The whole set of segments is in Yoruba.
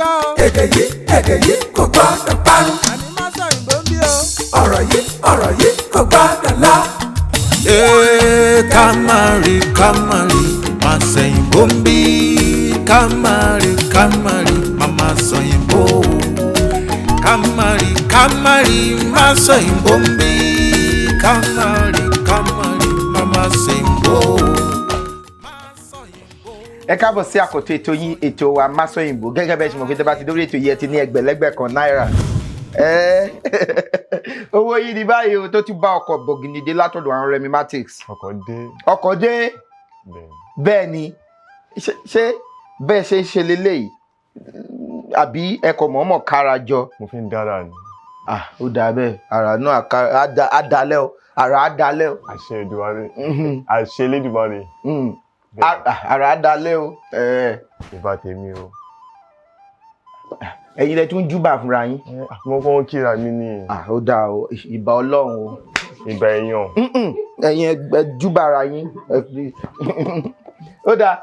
gbọ́ o. Èdè yìí, èdè yìí kò gbọ́dọ̀ parun. Àní má sọ òyìnbó ń bí o. Ọ̀rọ̀ yìí, ọ̀rọ̀ yìí kò gbọ́dọ̀ lọ. Ee, ká má rí, ká má rí, má sẹ̀yìnbó ń bí. Ká má rí, ká má rí, má má sọ̀yìnbó. Ká má rí, ká má rí, má sọ̀yìnbó ń bí. Ká má rí, ká má rí, má má sẹ̀yìnbó. Ẹ káàbọ̀ sí àkọ́tún ètò yín, ètò wa, Másọ̀yìnbó. Gẹ́gẹ́ bẹ́ẹ̀ ṣe mọ̀ pé tẹ́ bá ti dórí ètò yìí, ẹ ti ní ẹgbẹ̀lẹ́gbẹ̀ kan náírà. Owó yìí ní báyìí o, tó ti bá ọkọ̀ bọ̀gìnìdé látọ̀dọ̀ àwọn Remi Matics. Ọkọ̀ dé. Ọkọ̀ dé. Bẹ́ẹ̀. Bẹ́ẹ̀ ni. Ṣé bẹ́ẹ̀ ṣe ń ṣe leléyìí, àbí ẹ kò mọ̀ọ́mọ̀ kára jọ? Mo fi ń dára ni. Ah, ó dáa bẹ́ẹ̀. Ara náà á dalẹ̀ o, ara á dalẹ̀ o. Àṣẹ Èdùmàrè. Àṣẹ Elédùmarè. Bẹ́ẹ̀. Ara á dalẹ̀ o. Ìbà tèmi o. Ẹ̀yin lẹ tún júbà fúnra yín. Mo kàn ń kíra mi ní. Ah, ó dáa o. Ìbà Ọlọ́run o. Ìbà èèyàn. Ẹ̀yin ẹ júbà ara yín. Ó dáa.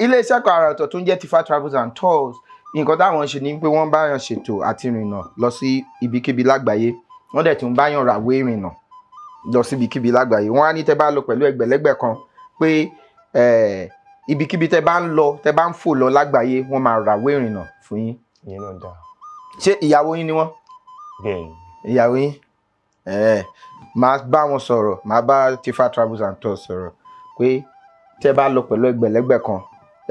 Iléeṣẹ́ kan àrà ọ̀tọ̀ tó ń jẹ́ Tifa Travels and Tours, nǹkan táwọn ṣe ni pé wọ́n bá yàn ṣètò àti ìrìnnà lọ sí ibikíbi lágbàáyé. Wọ́n dẹ̀ tún bá yàn ràwé ìrìnnà lọ sí ibikíbi lágbàáyé. Wọ́n á ní tẹ́ bá lọ pẹ̀lú ẹgbẹ̀lẹ́gbẹ̀ kan pé ibikíbi tẹ́ bá ń lọ, tẹ́ bá ń fò lọ lágbàáyé, wọ́n máa ràwé ìrìnnà fún yín. Ìyẹn náà dáa. Ṣé ìyàwó yín ni wọ́n? Bẹ́ẹ̀ ni. Ìyàwó yín, máa bá wọn sọ̀rọ̀, máa bá Tifa Travels and Tours sọ̀rọ̀ pé tẹ́ bá lọ pẹ̀lú ẹgbẹ̀lẹ́gbẹ̀ kan,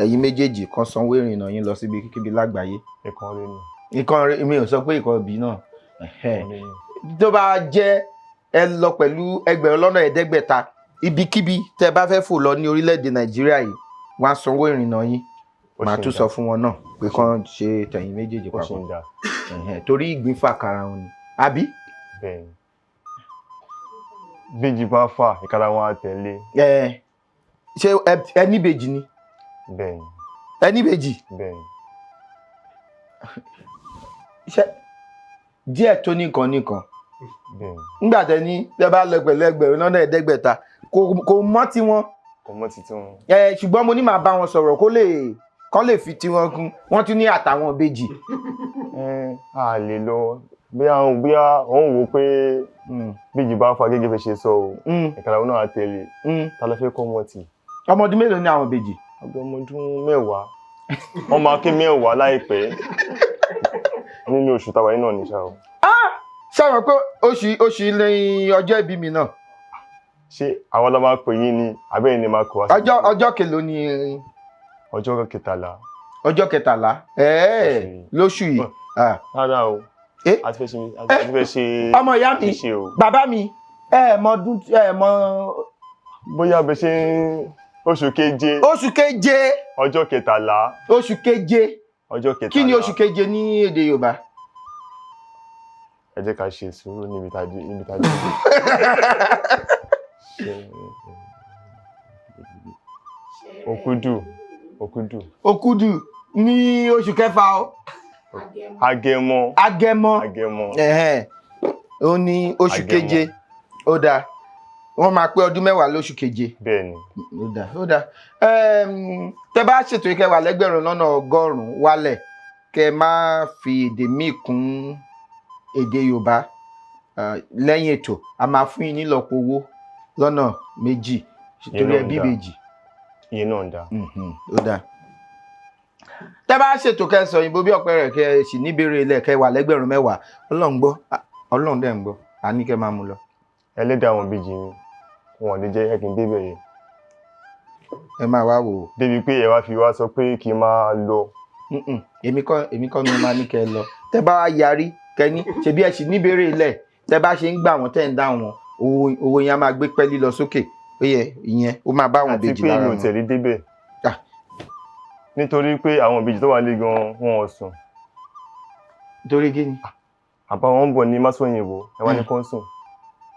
ẹ̀yin méjèèjì kan sanwó ìrìnnà yín lọ síbi kíbi lágbàáyé. Ìkan rẹ ni. Ìkan rẹ, mi ò sọ pé ìkan òbí náà. Ìkan rẹ ni. Tó bá jẹ́ ẹ lọ pẹ̀lú 7,500, ibikíbi tẹ́ bá fẹ́ fò lọ ní orílẹ̀-èdè Nàìjíríà yìí, wọ́n á sanwó ìrìnnà yín. Ó Màá ṣe tún ń sọ dá. fún wọn náà pé kán ṣe tẹ̀yìn méjèèjì Ó ṣe papọ̀. ń dá. Torí ìgbín fà kàrà wọn ni, àbí? Bẹ́ẹ̀ ni. Béjì bá fà, ìkara wọn á tẹ̀lé. Ẹ ṣé ẹ níbejì ni? Bẹ́ẹ̀ ni. Ẹ níbejì? Bẹ́ẹ̀ ni. Ṣé díẹ̀ tó nìkan nìkan? Bẹ́ẹ̀ ni. Nígbà tẹ ní tẹ bá lọ pẹ̀lú 7,500, kò mọ́ tiwọn. Kò mọ́ títí wọn. Ẹ ṣùgbọ́n mo ní màá bá wọn sọ̀rọ̀ kó lè kán lè fi tiwọn kún. Wọ́n tún ní àtàwọn ìbejì. Ẹ a lè lọ bóyá òun wò pé béjì bá fà, gẹ́gẹ́ bí ṣe sọ o, ìkara wọn náà á tẹ̀lé. Ta ló fẹ́ kọ́ mọ́ tì? Ọmọ ọdún mélòó ni àwọn ìbejì? Ọdún ọmọ ọdún 10, wọ́n máa ké 10 láìpẹ́ nínú oṣù táwa yìí náà ní ṣá o. Ṣé àwọn pé oṣù ilé ọjọ́ ìbí mi náà? Ṣé àwọn ló máa pè yín ni, àbẹ́yìn ni máa kọ wá sí? Ọjọ́ kèló ni? Ọjọ́ 13. Ọjọ́ 13 Oṣù yìí. Lóṣù yìí. Ah. Rárá o. Eh? A ti fẹ́ ṣe Ọmọ ìyá mi. ṣe o. Bàbá mi, ẹ mọ ọdún, ẹ mọ. Bóyá bẹ ṣe ń oṣù keje. Oṣù keje. Ọjọ́ 13. Oṣù keje. Ọjọ́ 13. Kí ni oṣù keje ní èdè Yorùbá? Ẹ jẹ́ ká ṣe sùúrù níbi tá a dé, níbi tá a dé. Òkúdù, òkúdù. Òkúdù ní oṣù kẹfà o. Agẹmọ. Agẹmọ. Agẹmọ. Ẹhẹn. Ó ní oṣù Agẹmọ. keje. Ó dáa, wọ́n máa pé ọdún 10 lóṣù keje. Bẹ́ẹ̀ ni. Ó dáa, ó dáa. Tẹ́ bá ṣètò ìkẹwàá lẹ́gbẹ̀rún lọ́nà 100 wálẹ̀, kẹ́ má fi èdè míì kún èdè Yorùbá, lẹ́yìn ètò a máa fún yín nílọ́po owó lọ́nà méjì torí náà ẹbí ń dáa. ìbejì. Iye náà ń dáa. Ó dáa. Tẹ́ bá ṣètò kẹsàn òyìnbó bí ọ̀pẹ rẹ̀, kẹ́ sì níbèrè ilẹ̀, kẹ́ wà lẹ́gbẹ̀rún 10, Ọlọ́run gbọ́. Ah, Ọlọ́run dẹ̀ ń gbọ́, a ní kẹ́ máa mú lọ. Ẹlẹ́dàá àwọn ìbejì mi, wọn ò lè jẹ́ kí n débẹ̀ yẹn. Ẹ máa wá wò ó. Débi pé ẹ wá fi wá sọ pé kí n máa lọ. Èmi kọ́ ni mo máa ní kẹ́ ẹ lọ. Tẹ́ bá wá yarí, kẹ́ ní ṣebí ẹ sì níbèrè ilẹ̀, tẹ́ bá ṣe ń gbà wọ́n, tẹ́ ń dá wọn, owó yẹn á máa gbé pẹ́ẹ́lí lọ sókè. Ó yẹ ìyẹn ó máa bá àwọn Àti ìbejì pé lára mi ò wọn. tẹ̀lé débẹ̀. Ah. Nítorí pé àwọn ìbejì tó wà nílé gan wọn ò sùn. Torí kí ni? Àbá wọn ń bọ̀ ní Másọ̀yìnbó, ẹ wá ní kán sùn.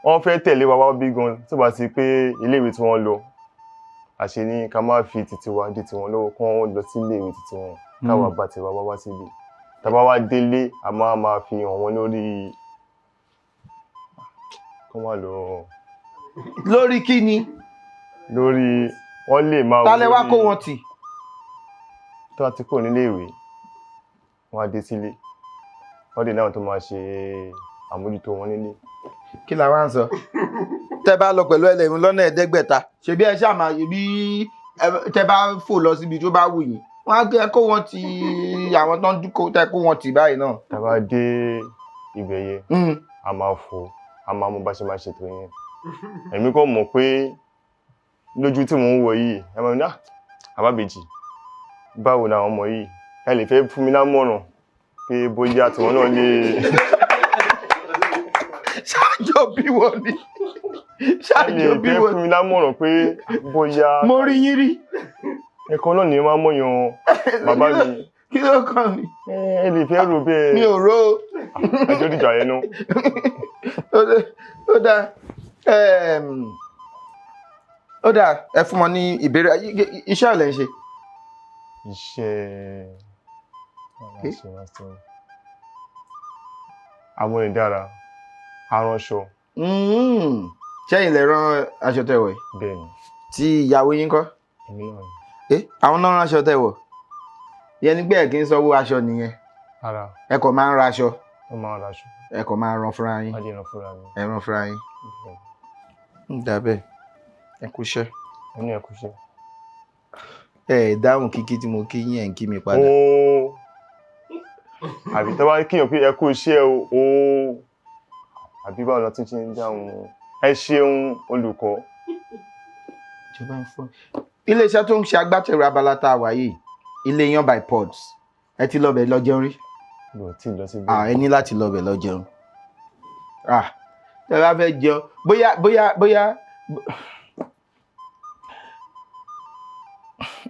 Wọ́n fẹ́ tẹ̀lé wa wá bí gan tó bá ti pé iléèwé tí wọ́n lọ, àṣẹ ní ká má fi títí wa dí tiwọn lọ́wọ́, kán wọ́n lọ sí iléèwé títí wọn, káwa bá tiwa wá wá síbi tàbá wá délé, a máa máa fi hàn wọ́n lórí kán wá lọ. Lórí kí ni? Lórí wọ́n lè máa Ta lẹ wá lórí kó wọn tì? Tó bá ti kúrò nílé ìwé. Wọ́n á dé sílé, wọ́n dé náà tó máa ṣe àmójútó wọn nílé. Kí la wá ń sọ? Tẹ́ bá lọ pẹ̀lú 5,000, ṣebí ẹ ṣáà máa bí tẹ́ bá fò lọ síbi tó bá wù yín, wọ́n á kó wọn ti àwọn tó ń dúkó tẹ́ kó wọn tì báyìí náà. Tá a bá dé ibẹ̀ yẹn, a máa fò, a máa mú bá ṣe máa ṣètò yẹn. Èmi kò mọ̀ pé lójú tí mò ń wò yìí, ẹ máa ní àbábèjì, báwo làwọn ọmọ yìí, ẹ lè fẹ́ fún mi lámọ̀ràn pé bóyá tiwọn náà lè. Ṣáàjọ bí wọn ni. Ṣáàjọ bí ẹ lè fẹ́ wọn. fún mi lámọ̀ràn pé bóyá. Mo rí yín rí. Ẹ̀kan náà ni máa mọ̀yàn bàbá mi. Kí ló kàn mí? Ẹ lè fẹ́ rò bẹ́ẹ̀. Mi ò rò ó. Ẹjọ́ dìjà yẹn náà. Ó dáa. Ó dáa, ẹ fún wọn ní ìbéèrè. Iṣẹ́ ò lẹ́ ń ṣe? Iṣẹ́ amúnidára, aránṣọ. Ṣẹ́yìn lẹ rán aṣọ tẹ́ wọ̀ yìí? Bẹ́ẹ̀ni. Tí ìyàwó yín kọ́? Èmi náà ni. Àwọn náà rán aṣọ tẹ́ wọ̀? Ìyẹn ni pé ẹ kì í sanwó aṣọ nìyẹn. Rárá. Ẹ kàn máa ń ra aṣọ. Wọ́n máa ń ra aṣọ. Ẹ kàn máa ń rán fúnra yín. Wọ́n lè rán fúnra mi. Ẹ rán fúnra yín. Ń dà bẹ́ẹ̀. Ẹ kú iṣẹ́. Ẹ ní ẹ kú iṣẹ́. Ẹ dáhùn kíkí tí mo kí yín, ẹ̀ ń kí mi padà. Ooo. Àbí tó bá kíyàn pé ẹ kú iṣẹ́ o, ooo. Àbí báwo la tún ṣe ń dáhùn? Ẹ ṣeun olùkọ́. Ìjọba ń fọ́. Iléeṣẹ́ tó ń ṣe agbátẹrù abala tá a wà yìí, Ilé Iyán by Pods. Ẹ ti lọ bẹ̀ lọ jẹun rí? Mi ò tí ì lọ síbẹ̀. Ẹ ní láti lọ bẹ̀ lọ jẹun. Tẹ bá fẹ́ jẹun, bóyá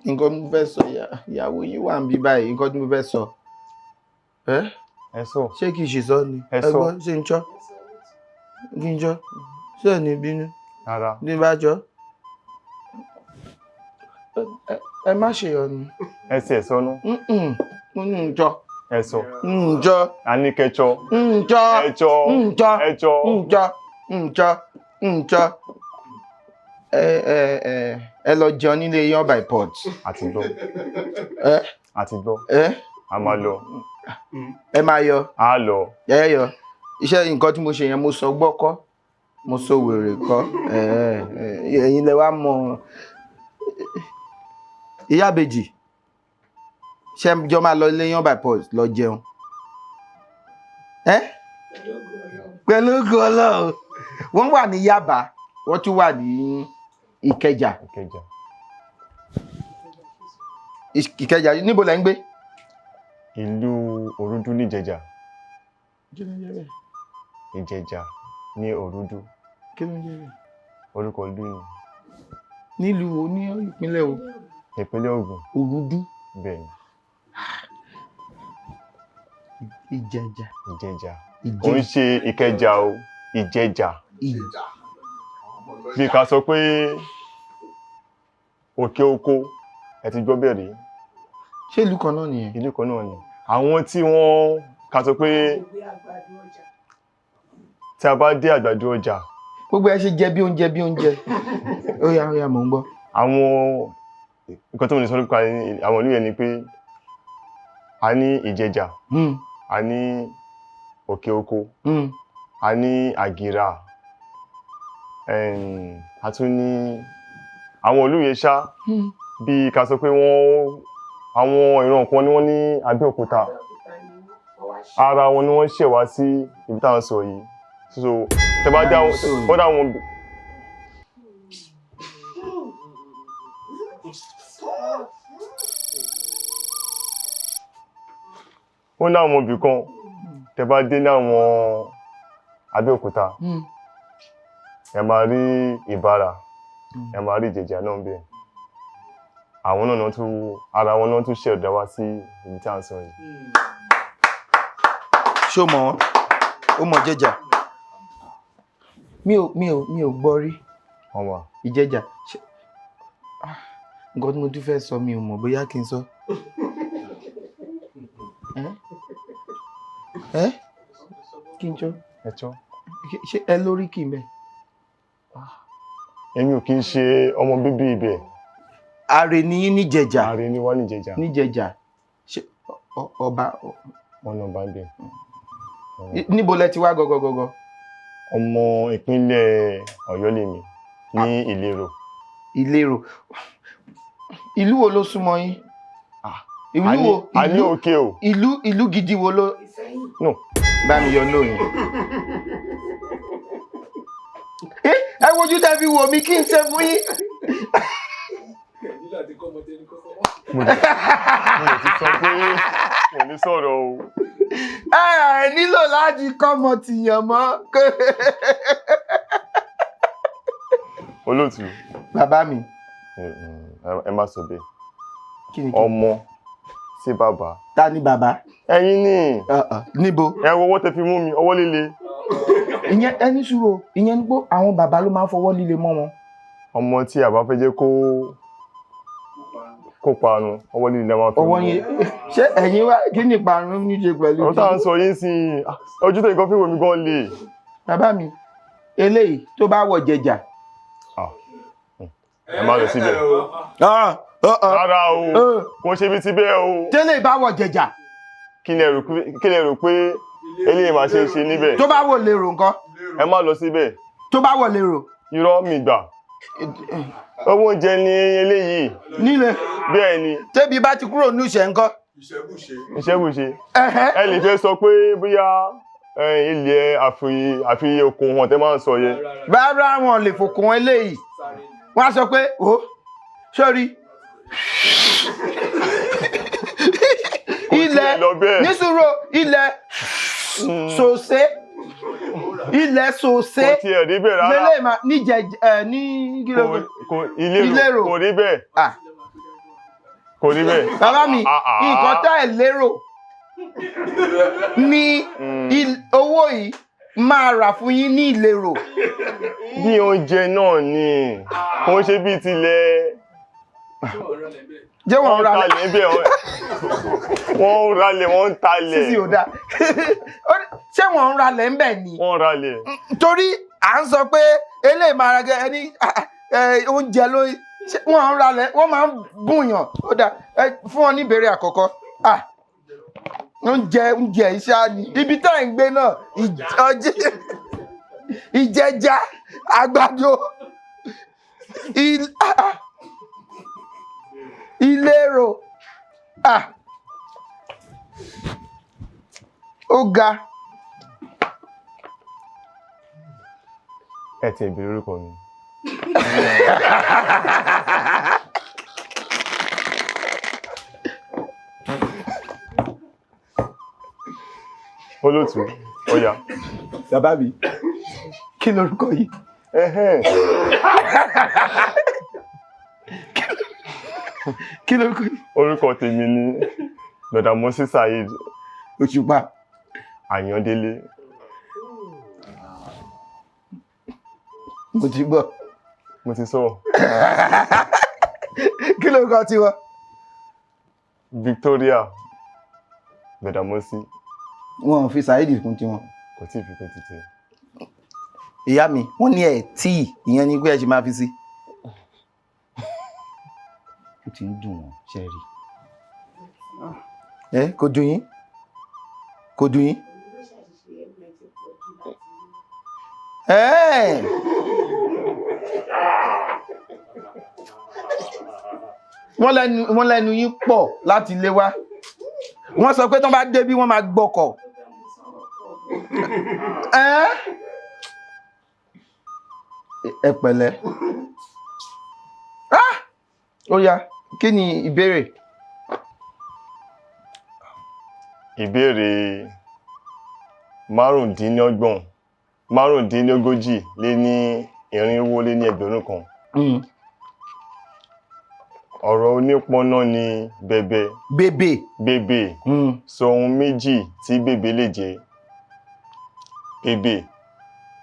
nǹkan mo fẹ́ sọ, ìyàwó yín wà ń bí báyìí, nǹkan tí mo fẹ́ sọ. Ẹ sọ. Ṣé kìí ṣe sọ ni? Ẹ sọ. Ẹ gbọ́, ṣé ń jọ́? Kí n jọ́? Ṣé ẹ̀ ní bínú? Rárá. Ní bá jọ́. Ẹ má ṣe yọnu. Ẹ sì ẹ̀ sọnú. Mo ní ń jọ́. Ẹ sọ. Ń jọ́. A ní kẹjọ. Ń jọ́. Ẹ jọ́. Ń jọ́. Ẹ jọ́. Ń jọ́. Ń jọ́. Ń jọ́. Ẹ lọ jẹun nílé Iyán by Pods. Àti gbọ́. Ẹ. Àti gbọ́. Ẹ. A máa lọ. Ẹ máa yọ. A lọ. Ẹ yọ. Iṣẹ́ nǹkan tí mo ṣe yẹn, mo sọ gbọ́ kọ́, mo sọ wèrè kọ́. Ẹ̀yin lẹ wá mọ̀. Ìyá Ìbejì, ṣé jọ máa lọ ilé Iyán by Pods lọ jẹun? Ẹ? Pẹ̀lú ògo Ọlọ́run. Wọ́n wà ní Yaba, wọ́n tún wà ní Ìkẹjà. Ìkẹjà. Ìkẹjà, níbo lẹ ń gbé? Ìlú Òrúdú ní Ìjẹ̀jà. Ìjẹ̀jà ní Òrúdú. Kí ló ń jẹ́ bẹ́ẹ̀? Orúkọ ìlú ni. Nílùú wo, ní ìpínlẹ̀ wo? Ìpínlẹ̀ Ògùn. Òrúdú. Bẹ́ẹ̀ni. Ìjẹ̀jà. Ìjẹ̀jà. Kò ń ṣe Ìkẹjà o, Ìjẹ̀jà. Ìjẹ̀jà. Bí ká sọ pé òkè oko, ẹ ti gbọ́ bẹ́ẹ̀ rí. Ṣé ìlú kan náà nìyẹn? Ìlú kan náà ni. Àwọn tí wọ́n ká sọ pé tí a bá dé àgbàdo ọjà. Gbogbo ẹ ṣe jẹ bí oúnjẹ bí oúnjẹ. Ó yá, ó yá, mò ń gbọ́. Àwọn nǹkan tó ń sọ nípa àwọn ìlú yẹn ni pé a ní Ìjẹ̀jà, a ní òkè oko, a ní Àgìrà, a tún ní àwọn ìlú yẹn ṣá, bí ká sọ pé wọ́n àwọn ìran kan ni wọ́n ní Abẹ́òkúta, ara wọn ni wọ́n ṣẹ̀ wá sí ibi tá à ń sọ yìí. So tẹ bá dá wọn dá wọn. Ó ní àwọn ibì kan tẹ bá dé ní àwọn Abẹ́òkúta, ẹ máa rí Ìbàrà, ẹ máa rí Ìjẹ̀jà náà bẹ́ẹ̀. Àwọn náà tún ara wọn náà tún ṣẹ̀dá wá sí ibi tí à ń sọ yìí. Ṣé o mọ̀ wọ́n? Ó mọ̀ Ìjẹ̀jà? Mi ò gbọ́ rí. Wọ́n wà. Ìjẹ̀jà. Nǹkan tí mo tún fẹ́ sọ mi ò mọ̀ bóyá kí n sọ. Ẹ? Kí n jọ? Ẹ jọ. Ṣé ẹ lórí kì í bẹ̀? Èmi ò kí ń ṣe ọmọ bíbí ibẹ̀. Àrè ni yín níjẹ̀jà. Àrè ni wá níjẹ̀jà. Níjẹ̀jà. Ṣé Ọba. Wọ́n náà bá ń bẹ̀. Níbo lẹ ti wá gọgọgọgọ? Ọmọ ìpínlẹ̀ Ọ̀yọ́ lèmi, ní Ìlérò. Ìlérò. Ìlú wo ló súnmọ́ yín? Ìlú wo? A ní òkè o. Ìlú gidi wo ló? No. Bá mi yọ lóyún. Ẹ wojú tẹ́ fi wò mí kí n ṣe fún yín. Mo ti sọ pé mo ní sọ̀rọ̀ o. Ẹ nílò láti kọ́mọ tìyàn mọ́. Olóòtú. Bàbá mi. Ẹ má sọ bẹ́ẹ̀. Ọmọ sí bàbá. Ta ni bàbá? Ẹ̀yin ni. Níbo? Ẹ wo ọwọ́ tẹ fi mú mi, ọwọ́ líle. Ìyẹn ẹni sùúrù, ìyẹn ní pé àwọn bàbá ló máa ń fọwọ́ líle mọ́ wọn. Ọmọ tí a bá fẹ́ jẹ́ kó parun, ọwọ́ líle la máa fi mú. Ọwọ́ yẹn, ṣé ẹ̀yin wá kí ni ìparun ní ṣe pẹ̀lú? Ọ̀rọ̀ tá à ń sọ yín sí i, ojú tó nǹkan fi wò mí gan le. Bàbá mi, eléyìí tó bá wọ̀ jẹjà. Ẹ má lọ síbẹ̀. Rárá o, kò ṣe bí ti bẹ́ẹ̀ o. Tẹ́lẹ̀ bá wọ̀ jẹjà. Kí lẹ rò pé eléyìí máa ṣe é ṣe níbẹ̀? Tó bá wọ̀ lérò nǹkan. Ẹ má lọ síbẹ̀. Tó bá wọ̀ lérò. Irọ́ mi gbà. Owó oúnjẹ ni eléyìí. Nílé. Bẹ́ẹ̀ ni. Tẹ́bi bá ti kúrò ní ìṣẹ́ ńkọ́. Ìṣẹ́bùṣe. Ẹ lè fẹ́ sọ pé bóyá ilẹ̀ àfihàn okùn wọn tẹ́ máa ń sọ yẹn. Rárá, wọn lè fòkùn eléyìí. Wọ́n á sọ pé o sórí. Ilẹ̀ nísúrò ilẹ̀ sòsé ilẹ̀ sòsé kò tiẹ̀ rí bẹ́ẹ̀ rárá. Lélẹ̀ máa níjẹ ẹ ní kílógún. Ìlérò kò rí bẹ́ẹ̀. Kò rí bẹ́ẹ̀. Bàbá mi, nǹkan tá ẹ̀ lérò ní owó yìí máa rà fún yín ní Ìlérò. Bí oúnjẹ náà ni, kò ń ṣe bíi tilẹ̀. Jẹ́ wọ́n ra lẹ̀ bẹ́ẹ̀, wọ́n ń ralẹ̀, wọ́n ń talẹ̀. Sísì ò dáa. Ṣé wọ́n ń ralẹ̀ ń bẹ̀ ni? Wọ́n ń ralẹ̀. Torí à ń sọ pé eléyìí máa ra ẹni oúnjẹ ló wọ́n ń ralẹ̀, wọ́n máa ń bùyàn. Ó dáa, fún wọn ní ìbéèrè àkọ́kọ́. Oúnjẹ iṣẹ́ ni. Ibi tá à ń gbé náà, ìjẹja, àgbàdo, Ìlérò. Ó ga. Ẹ ti béèrè orúkọ mi. Olóòtú, ó yá. Bàbá mi, kí lorúkọ yìí? Kí lorúkọ yìí? Orúkọ tèmi ni Gbàdámọ́sí Saheed. Òṣùpá. Àyàndélé. Mo ti gbọ́. Mo ti sọ. Kí lorúkọ tiwọn? Victoria Gbàdámọ́sí. Wọn ò fi Saheed kún tiwọn. Kò tí ì fi kún títí. Ìyá mi, wọ́n ní ẹ̀ tíì, ìyẹn ni pé ẹ ṣe máa fi sí. Ó ti ń dùn wọ́n, ṣe rí. Ẹ kò dùn yín? Kò dùn yín? Wọ́n lẹ́nu yín pọ̀ láti lé wá. Wọ́n sọ pé tán bá dé bí wọ́n máa gbọ́kọ̀. Ẹ pẹ̀lẹ́. Ó yá, kí ni ìbéèrè? Ìbéèrè 25, 435 lé 1000. Ọ̀rọ̀ onípọnná ni bẹ̀bẹ̀. Bèbè. Bèbè. Sọ ohun méjì tí bèbè lè jẹ́. Bèbè.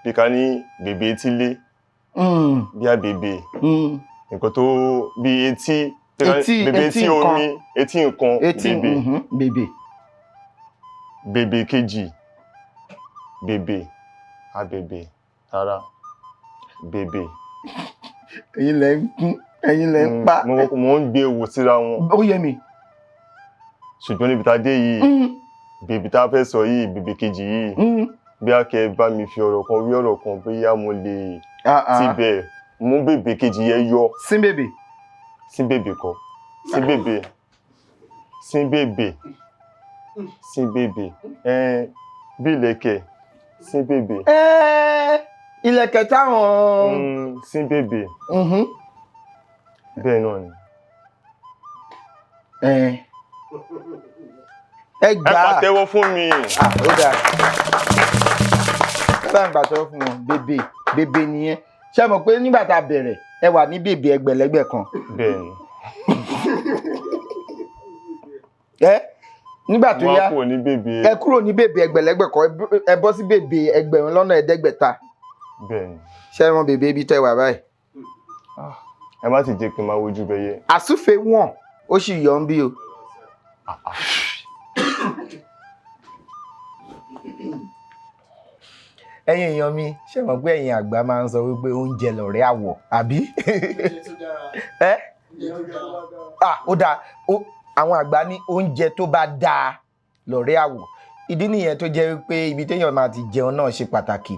Bí ká ní bèbè etílé. Bí a bèbè. Nǹkan tó bí etí. Bèbè etí omi, etí nǹkan, bèbè. Bèbè. Bèbè kejì. Bèbè. Abèbè. Rárá. Bèbè. Ẹ̀yin lẹ ń kún, ẹ̀yin lẹ ń pa. Mo ń gbé owó síra wọn. Ó yé mi. Ṣùgbọ́n níbi tá a dé yìí, bèbí tá a fẹ́ sọ yìí, bèbè kejì yìí, bí a kẹ́ bá mi fi ọ̀rọ̀ kan wí ọ̀rọ̀ kan, bóyá mo lè tibẹ̀ mú bèbè kejì yẹn yọ. Sí bèbè. Sí bèbè kọ́, sí bèbè, sí bèbè, sí bèbè, bí ìlẹ̀kẹ̀, sí bèbè. Ìlẹ̀kẹ̀ táwọn. Sí bèbè. Bẹ́ẹ̀ náà ni. Ẹ gbà á. Ẹ pàtẹ́wọ́ fún mi. Ó dáa. Ẹ bá ń pàtẹ́wọ́ fún wọn, bèbè bèbè nìyẹn. Ṣé mọ̀ pé nígbà tá a bẹ̀rẹ̀ ẹ wà ní bèbè ẹgbẹ̀lẹ́gbẹ̀ kan. Bẹ́ẹ̀ni. Ẹ nígbà tó yá ẹ kúrò ní bèbè ẹgbẹ̀lẹ́gbẹ̀ kan, ẹ bọ́ sí bèbè 7,500. Bẹ́ẹ̀ni. Ṣé ẹ mọ̀ bèbè ibi tẹ́ wà báyìí? Ẹ má sì jẹ́ kí n máa wojú bẹyẹ. Àsúfè wọ̀n ó sì yọ̀ ń bí o. Ẹ̀yin èèyàn mi, ṣé mọ̀ pé ẹ̀yin àgbà máa ń sọ wípé oúnjẹ lọ̀rẹ́ àwọ̀, àbí? Ẹ ó dáa, àwọn àgbà ní oúnjẹ tó bá dáa lọ̀rẹ́ àwọ̀. Ìdí nìyẹn tó jẹ́ wípé ibi téèyàn máa ti jẹun náà ṣe pàtàkì.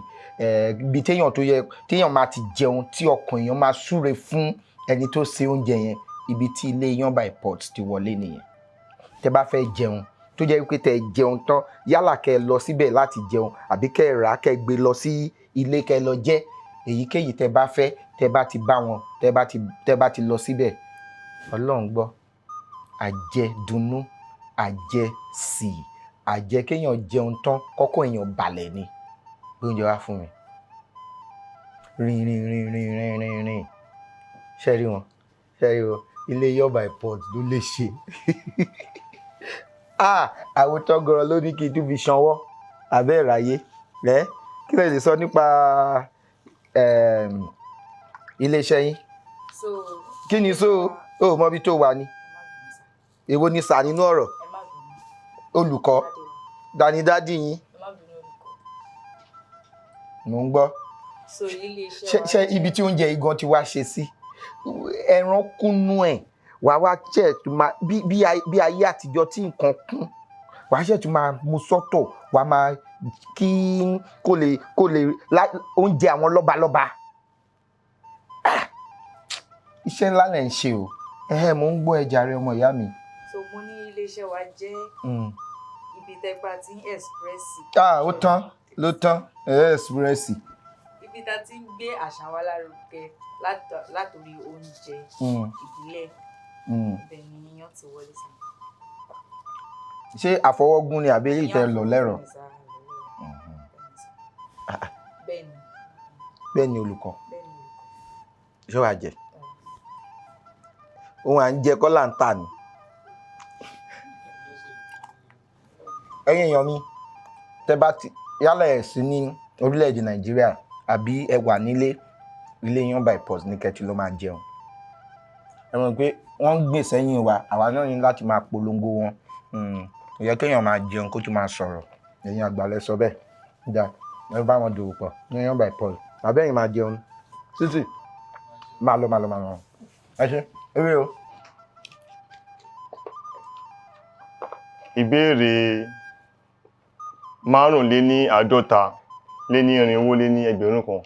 Ibi téèyàn tó yẹ téèyàn máa ti jẹun tí ọkàn èèyàn máa súre fún ẹni tó ṣe oúnjẹ yẹn, ibi tí ilé Iyán by Pot ti wọlé nìyẹn. Tẹ́ bá fẹ́ jẹun tó jẹ́ wípé tẹ́ jẹun tán, yálà kẹ́ lọ síbẹ̀ láti jẹun àbí kẹ́ rà kẹ́ gbé lọ sí ilé kẹ́ lọ jẹ, èyíkéyìí tẹ́ bá fẹ́, tẹ́ bá ti bá wọn, tẹ́ bá ti lọ síbẹ̀, Ọlọ́run gbọ́, àjẹdùnnú, àjẹsì, àjẹ kéèyàn jẹun tán kọ́kọ́ èèyàn balẹ̀ ni. Gbé oúnjẹ wá fún mi. Rìn rìn rìn rìn rìn rìn rìn. Ṣé rí wọn? Ṣé rí wọn? Ilé Iyán by Pot ló lè ṣe. Àwọn tọ́gọ̀rọ̀ ló ní kí n tún fi sanwó abẹ́ ìráyé. Ẹ kí lè sọ nípa iléeṣẹ́ yín? Kí ni so o mọ ibi tó wà ni? Èwo ni sà nínú ọ̀rọ̀? Olùkọ́ danidádì yín. Mò ń gbọ́. Ṣé ibi tí oúnjẹ igan ti wá ṣe sí? Ẹran kúnnú ẹ̀. Wàá wá ṣe máa bí ayé àtijọ́ tí nǹkan kún, wàá ṣe tún máa mú sọ́tọ̀, wàá máa kí kó lè oúnjẹ àwọn lọ́balọ́ba. Iṣẹ́ ńlá lẹ̀ ń ṣe o. Mò ń gbọ́ ẹja rẹ ọmọ ìyá mi. So mo ní iléeṣẹ́ wa jẹ́ ibi tẹ́gbà tí ń express. Ó tán ló tán express. Ibi tá ti ń gbé àṣà wa lárugẹ látòrí oúnjẹ ìbílẹ̀. Ibẹ̀ ni iyán ti wọlé sí. Ṣé àfọwọ́gún ni àbí èyí tẹ́ lọ lẹ́rọ̀? Bẹ́ẹ̀ ni olùkọ́. Ṣé wàá jẹ? Òun à ń jẹ kọ́ là ń tà ní. Ẹ̀yin èèyàn mi, tẹ́ bá ti yálà ẹ̀ sí ní orílẹ̀-èdè Nàìjíríà àbí ẹ wà nílé, ilé Iyán by Pot ní kẹ́tì ló máa jẹun. Ẹ mọ̀ pé wọ́n ń gbè sẹ́yìn wa, àwa náà ní láti máa polongo wọn. Ó yẹ kéèyàn máa jẹun kó tún máa sọ̀rọ̀. Ẹ̀yin àgbà lẹ sọ bẹ́ẹ̀. Dá ẹ bá wọn dòwò pọ̀ ní Iyán by Pot. Bàbá ẹ̀yin máa jẹun. Títì máa lọ máa lọ máa lọ. Ẹ ṣé, ewé o. Ìbéèrè 4,450,000.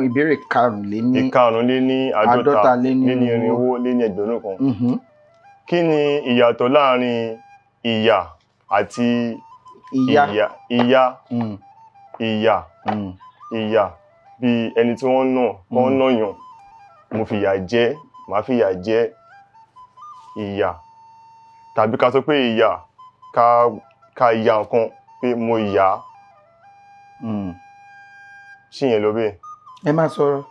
Ìbéèrè 4,450,000. Kí ni ìyàtọ̀ láàrin ìyà àti ìyà? Ìyà ìyà bí ẹni tí wọ́n nà, wọ́n nà yàn, mo fìyà jẹ, màá fìyà jẹ ìyà. Tàbí ká sọ pé ìyà ká ya nǹkan pé mo yà á. Ṣé yẹn lọ bẹ́ẹ̀? Ẹ má sọ̀rọ̀.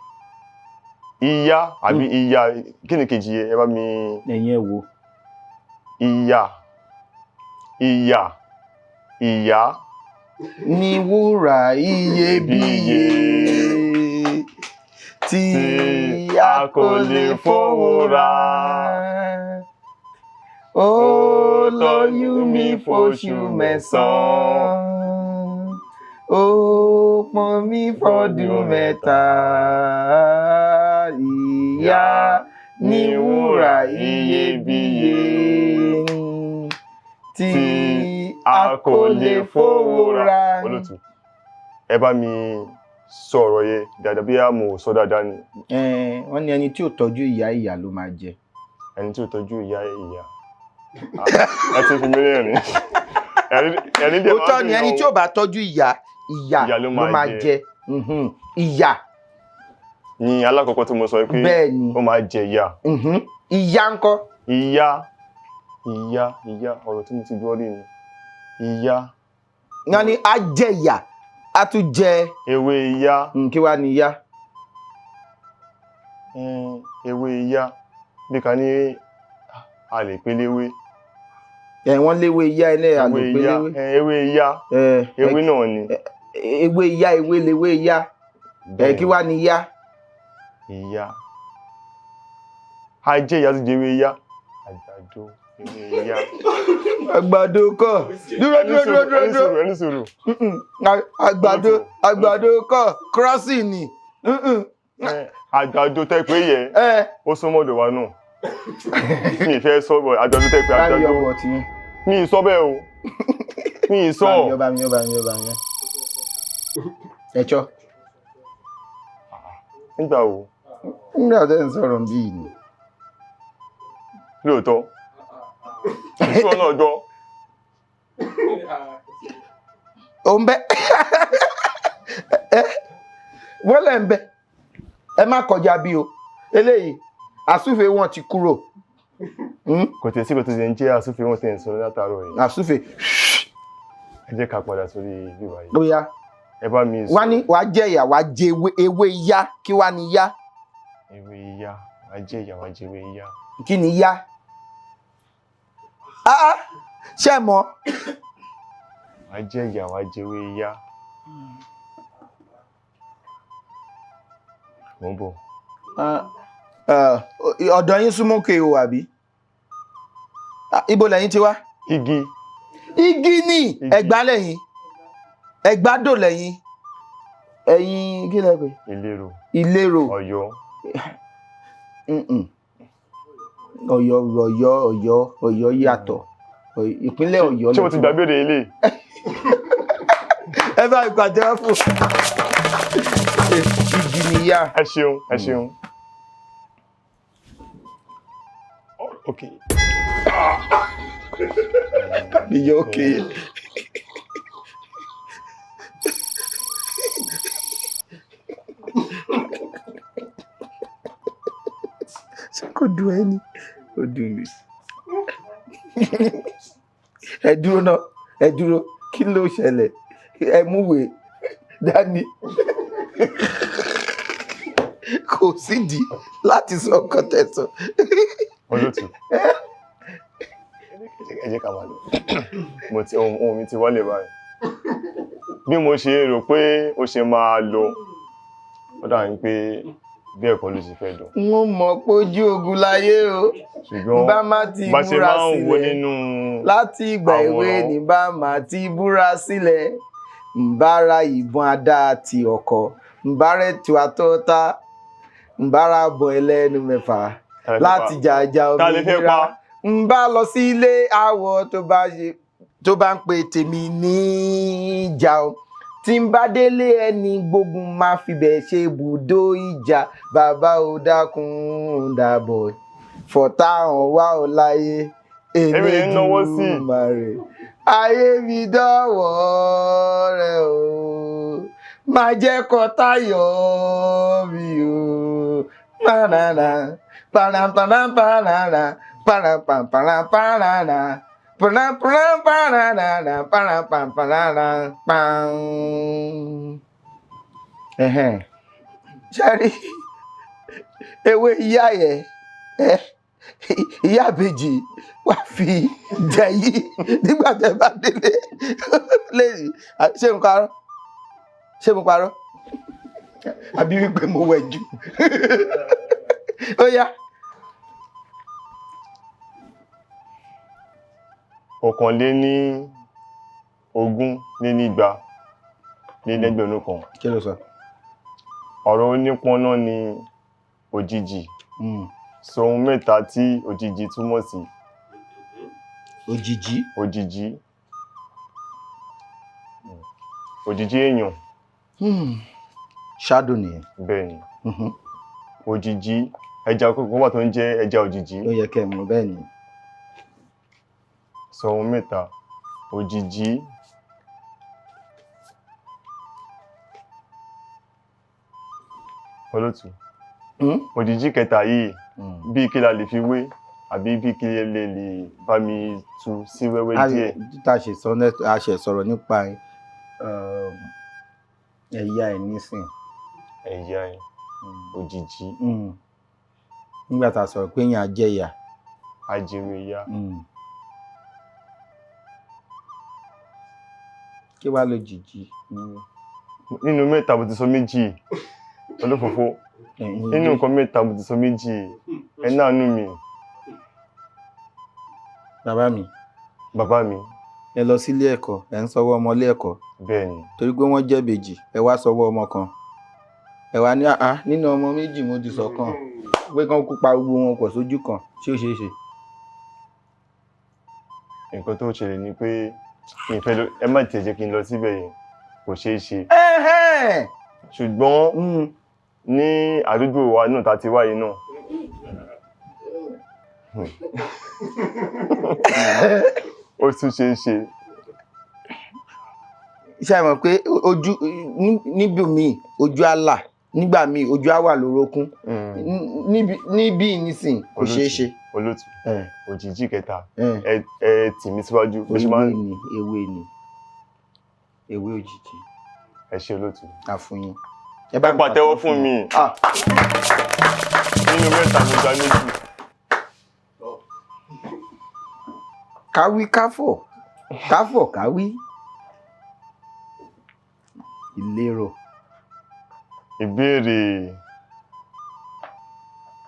Ìyà àbí ìyà kí ni kejì ẹ bá mi. Ẹ̀yin ẹ wo. Ìyà ìyà ìyà. Ní wúrà iyebíye tí a kò lè fowó rà. Ó lóyún mi fóṣù mẹ́sàn-án. Ó pọn mi fọ́dún mẹ́ta. Ìyá ní wúrà iyebíye tí a kò lè fowó ra. Olóòtú, ẹ bá mi sọ ọ̀rọ̀ yẹn dáadáa, bí a mọ̀ sọ dáadáa ni. Wọ́n ní ẹni tí ò tọ́jú ìyá, ìyá ló máa jẹ. Ẹni tí ò tọ́jú ìyá, ìyá. Ẹ ti fi mí rẹ́rìn-ín. Ẹ̀rín dẹ̀ máa ń Òótọ́ ni, dùn ẹni tí ò bá tọ́jú ìyá, ìyá Ìyá ló máa jẹ. Ìyá. Ni alákọ̀ọ́kọ́ tí mo sọ pé Bẹ́ẹ̀ ni. ó máa jẹ ìyá. Ìyá ńkọ́? Ìyá, ìyá, ìyá, ọ̀rọ̀ tí mo ti gbọ́ rí ni. Ìyá. Wọ́n ní á jẹ ìyá, á tún jẹ. Ewé ìyá. Kí wá ni ìyá? Ewé ìyá. Bí ká ní a lè pé léwé. Wọ́n léwé ìyá ilé, a lè pé léwé. Ewé ìyá. Ewé náà ni. Ewé ìyá, ewé léwé ìyá. Kí wá ni ìyá? Ìyá. A jẹ ìyá tó jẹ ewé ìyá. Àgbàdo, ewé ìyá. Àgbàdo kọ́. Dúró, dúró, dúró, dúró, dúró. Ẹni sùúrù. Àgbàdo, àgbàdo kọ́, crossing ni. Àgbàdo tẹ́ pé yẹ, ó súnmọ́ ọ̀dọ̀ wa náà. Mi ì fẹ́ sọ bọ̀, àgbàdo tẹ́ pé Báyọ̀ àgbàdo. bọ̀ tí yín. Mi ì sọ bẹ́ẹ̀ o. Mi ì sọ. Bá mi yọ, bá mi yọ, bá mi yọ. Ẹ̀chọ́. Nígbà wo? Nígbà tẹ́ ń sọ̀rọ̀ bí yìí ni. Lóòótọ́. Ìṣúná náà gbọ́. Ó ń bẹ́. Wọ́n lẹ̀ ń bẹ́. Ẹ má kọjá bí o. Eléyìí, àsúfè wọn ti kúrò. Kò tẹ̀ sí kò tó ṣe ń jẹ́ àsúfè wọn tẹ̀ ń sọ látàárọ̀ yìí. Àsúfè. Ẹ jẹ́ ká padà sórí bíbá yìí. Ó yá. Ẹ bá mi sọ. Wá ní wàá jẹ ìyà, wàá jẹ ewé ìyá, kí wá ní yá? Ewé ìyá, wàá jẹ ìyà, wàá jẹ ewé ìyá. Kí ni yá? Ṣé ẹ mọ̀? Wàá jẹ ìyà, wàá jẹ ewé ìyá. Mo ń bọ̀. Ọ̀dọ̀ yín súnmọ́ òkè o, àbí? Ibo lẹ́yìn ti wá? Igi. Igi ni. Ẹ̀gbá lẹ́yìn. Ẹ̀gbádò lẹ́yìn. Ẹ̀yin kí lẹ pè? Ìlérò. Ìlérò. Ọ̀yọ́. Ọ̀yọ́, Ọ̀yọ́, Ọ̀yọ́, Ọ̀yọ́ yàtọ̀. Ìpínlẹ̀ Ọ̀yọ́. Ṣé mo ti gbàgbé ilé? Ẹ bá ìpàdé wá fún. Igi ni yá. Ẹ ṣeun, ẹ ṣeun. Ok. Ìyá òkè. Ṣé kò dùn ẹ́ ni? Ó dùn mí. Ẹ dúró náà, ẹ dúró, kí ló ṣẹlẹ̀? Ẹ múwèé dání. Kò sídìí láti sọ ọkọ tẹ̀sán. Olóòtú. Ẹ jẹ́ ká máa lọ. Mo ti ohun mi ti wálé báyìí. Bí mo ṣe rò pé ó ṣe máa lọ, ó dà ní pé bí ẹ̀kọ́ ló ṣe fẹ́ dùn. Mo mọ̀ pé ojú ogun láyé o. Ṣùgbọ́n bá má ti bá ṣe múra máa ń wo sílẹ̀. nínú Láti ìgbà èwe àwòrán. ní bá má ti búra sílẹ̀. Ń bá ra ìbọn àdá àti ọkọ̀. Ń bá rẹ̀ tu àtọ́ta. Ń bá ra bọ̀ ẹlẹ́nu mẹ́fà. Láti jàjà Ta lè fẹ́ òmìnira. pa? Ń bá lọ sí ilé àwọ̀ tó bá ń pe tèmi níjà o. Tí ń bá délé ẹni gbógun máa fibẹ̀ ṣe ibùdó ìjà. Bàbá ò dákun dàbọ̀. Fọ̀tá hàn wá ò láyé. Èmi lè náwó sí. Elédùmarè. Ayé mi dọ̀wọ́ rẹ o. Má jẹ́ kọ́tá yọ mí o. Parara, parampara, parampara, parara. Parampara, parampara, pam. Ẹ̀hẹ̀n. Ṣé rí ewé ìyá yẹn? Ìyá ìbejì wá fi jẹ yìí nígbà tẹ́ bá délé lẹ́yìn. Ṣé mo parọ́? Ṣé mo parọ́? Àbí wípé mo wẹ̀ jù? Ó yá. 221. Kí ló sọ? Ọ̀rọ̀ onípọ́nná ni òjijì. Sọ ohun mẹ́ta tí òjijì túmọ̀ sí. Òjìjí. Òjìjí. Òjìjí èèyàn. Shadow nìyẹn. Bẹ́ẹ̀ ni. Òjìjí, ẹja kókó wà tó ń jẹ́ ẹja òjìjí. Ó yẹ kẹ́ ẹ mọ̀ bẹ́ẹ̀ ni. Sọ ohun mẹ́ta. Òjìjí. Olótù. Òjìjí kẹta yìí, bí kí la lè fi wé àbí bí kí lè lè bá mi tú sí wẹ́wẹ́ díẹ̀. Tá a ṣe sọ̀rọ̀ nípa ẹ̀yà ẹ̀ nísìn. Ẹ̀yà ẹ̀ òjìjí. Nígbà tá a sọ̀rọ̀ pé èèyàn á jẹ̀yà. Ajèrè ìyá. Kí wàá lo jìjì? Nínú mẹ́ta mo ti sọ méjì. Olófòfó. Nínú nǹkan mẹ́ta mo ti sọ méjì. Ẹ náà nú mi. Bàbá mi. Bàbá mi. Ẹ lọ sílé ẹ̀kọ́, ẹ ń sọwọ́ ọmọ ilé ẹ̀kọ́. Bẹ́ẹ̀ni. Torí pé wọ́n jẹ́ ìbejì, ẹ wá sọwọ́ ọmọ kan. Ẹ wá ní àá nínú ọmọ méjì mo ti sọ kan. Pé kán kú pa gbogbo wọn pọ̀ sójú kan, ṣé ó ṣeé ṣe? Nǹkan tó ṣẹlẹ̀ ni pé ìfẹ́ ẹ má tiẹ̀ jẹ́ kí n lọ síbẹ̀ yẹn, kò ṣeé ṣe. Ṣùgbọ́n ní àdúgbò wa náà tá ti wá yìí náà. Ó tún ṣeé ṣe. Ṣé ẹ mọ̀ pé ojú níbi mi ojú á là, nígbà míì ojú á wà lórókún. Níbí nísìn kò ṣeé ṣe. Olótù, òjìjí kẹta, ẹ tì mí síwájú. Ewé ni, ewé ni, ewé òjìjí. Ẹ ṣé olótù. Àfúyín. Ẹ bá pàtẹ́wọ́ fún mi. Nínú mẹ́ta mo gba méjì. Káwí káfọ̀, káfọ̀ káwí. Ìlérò. Ìbéèrè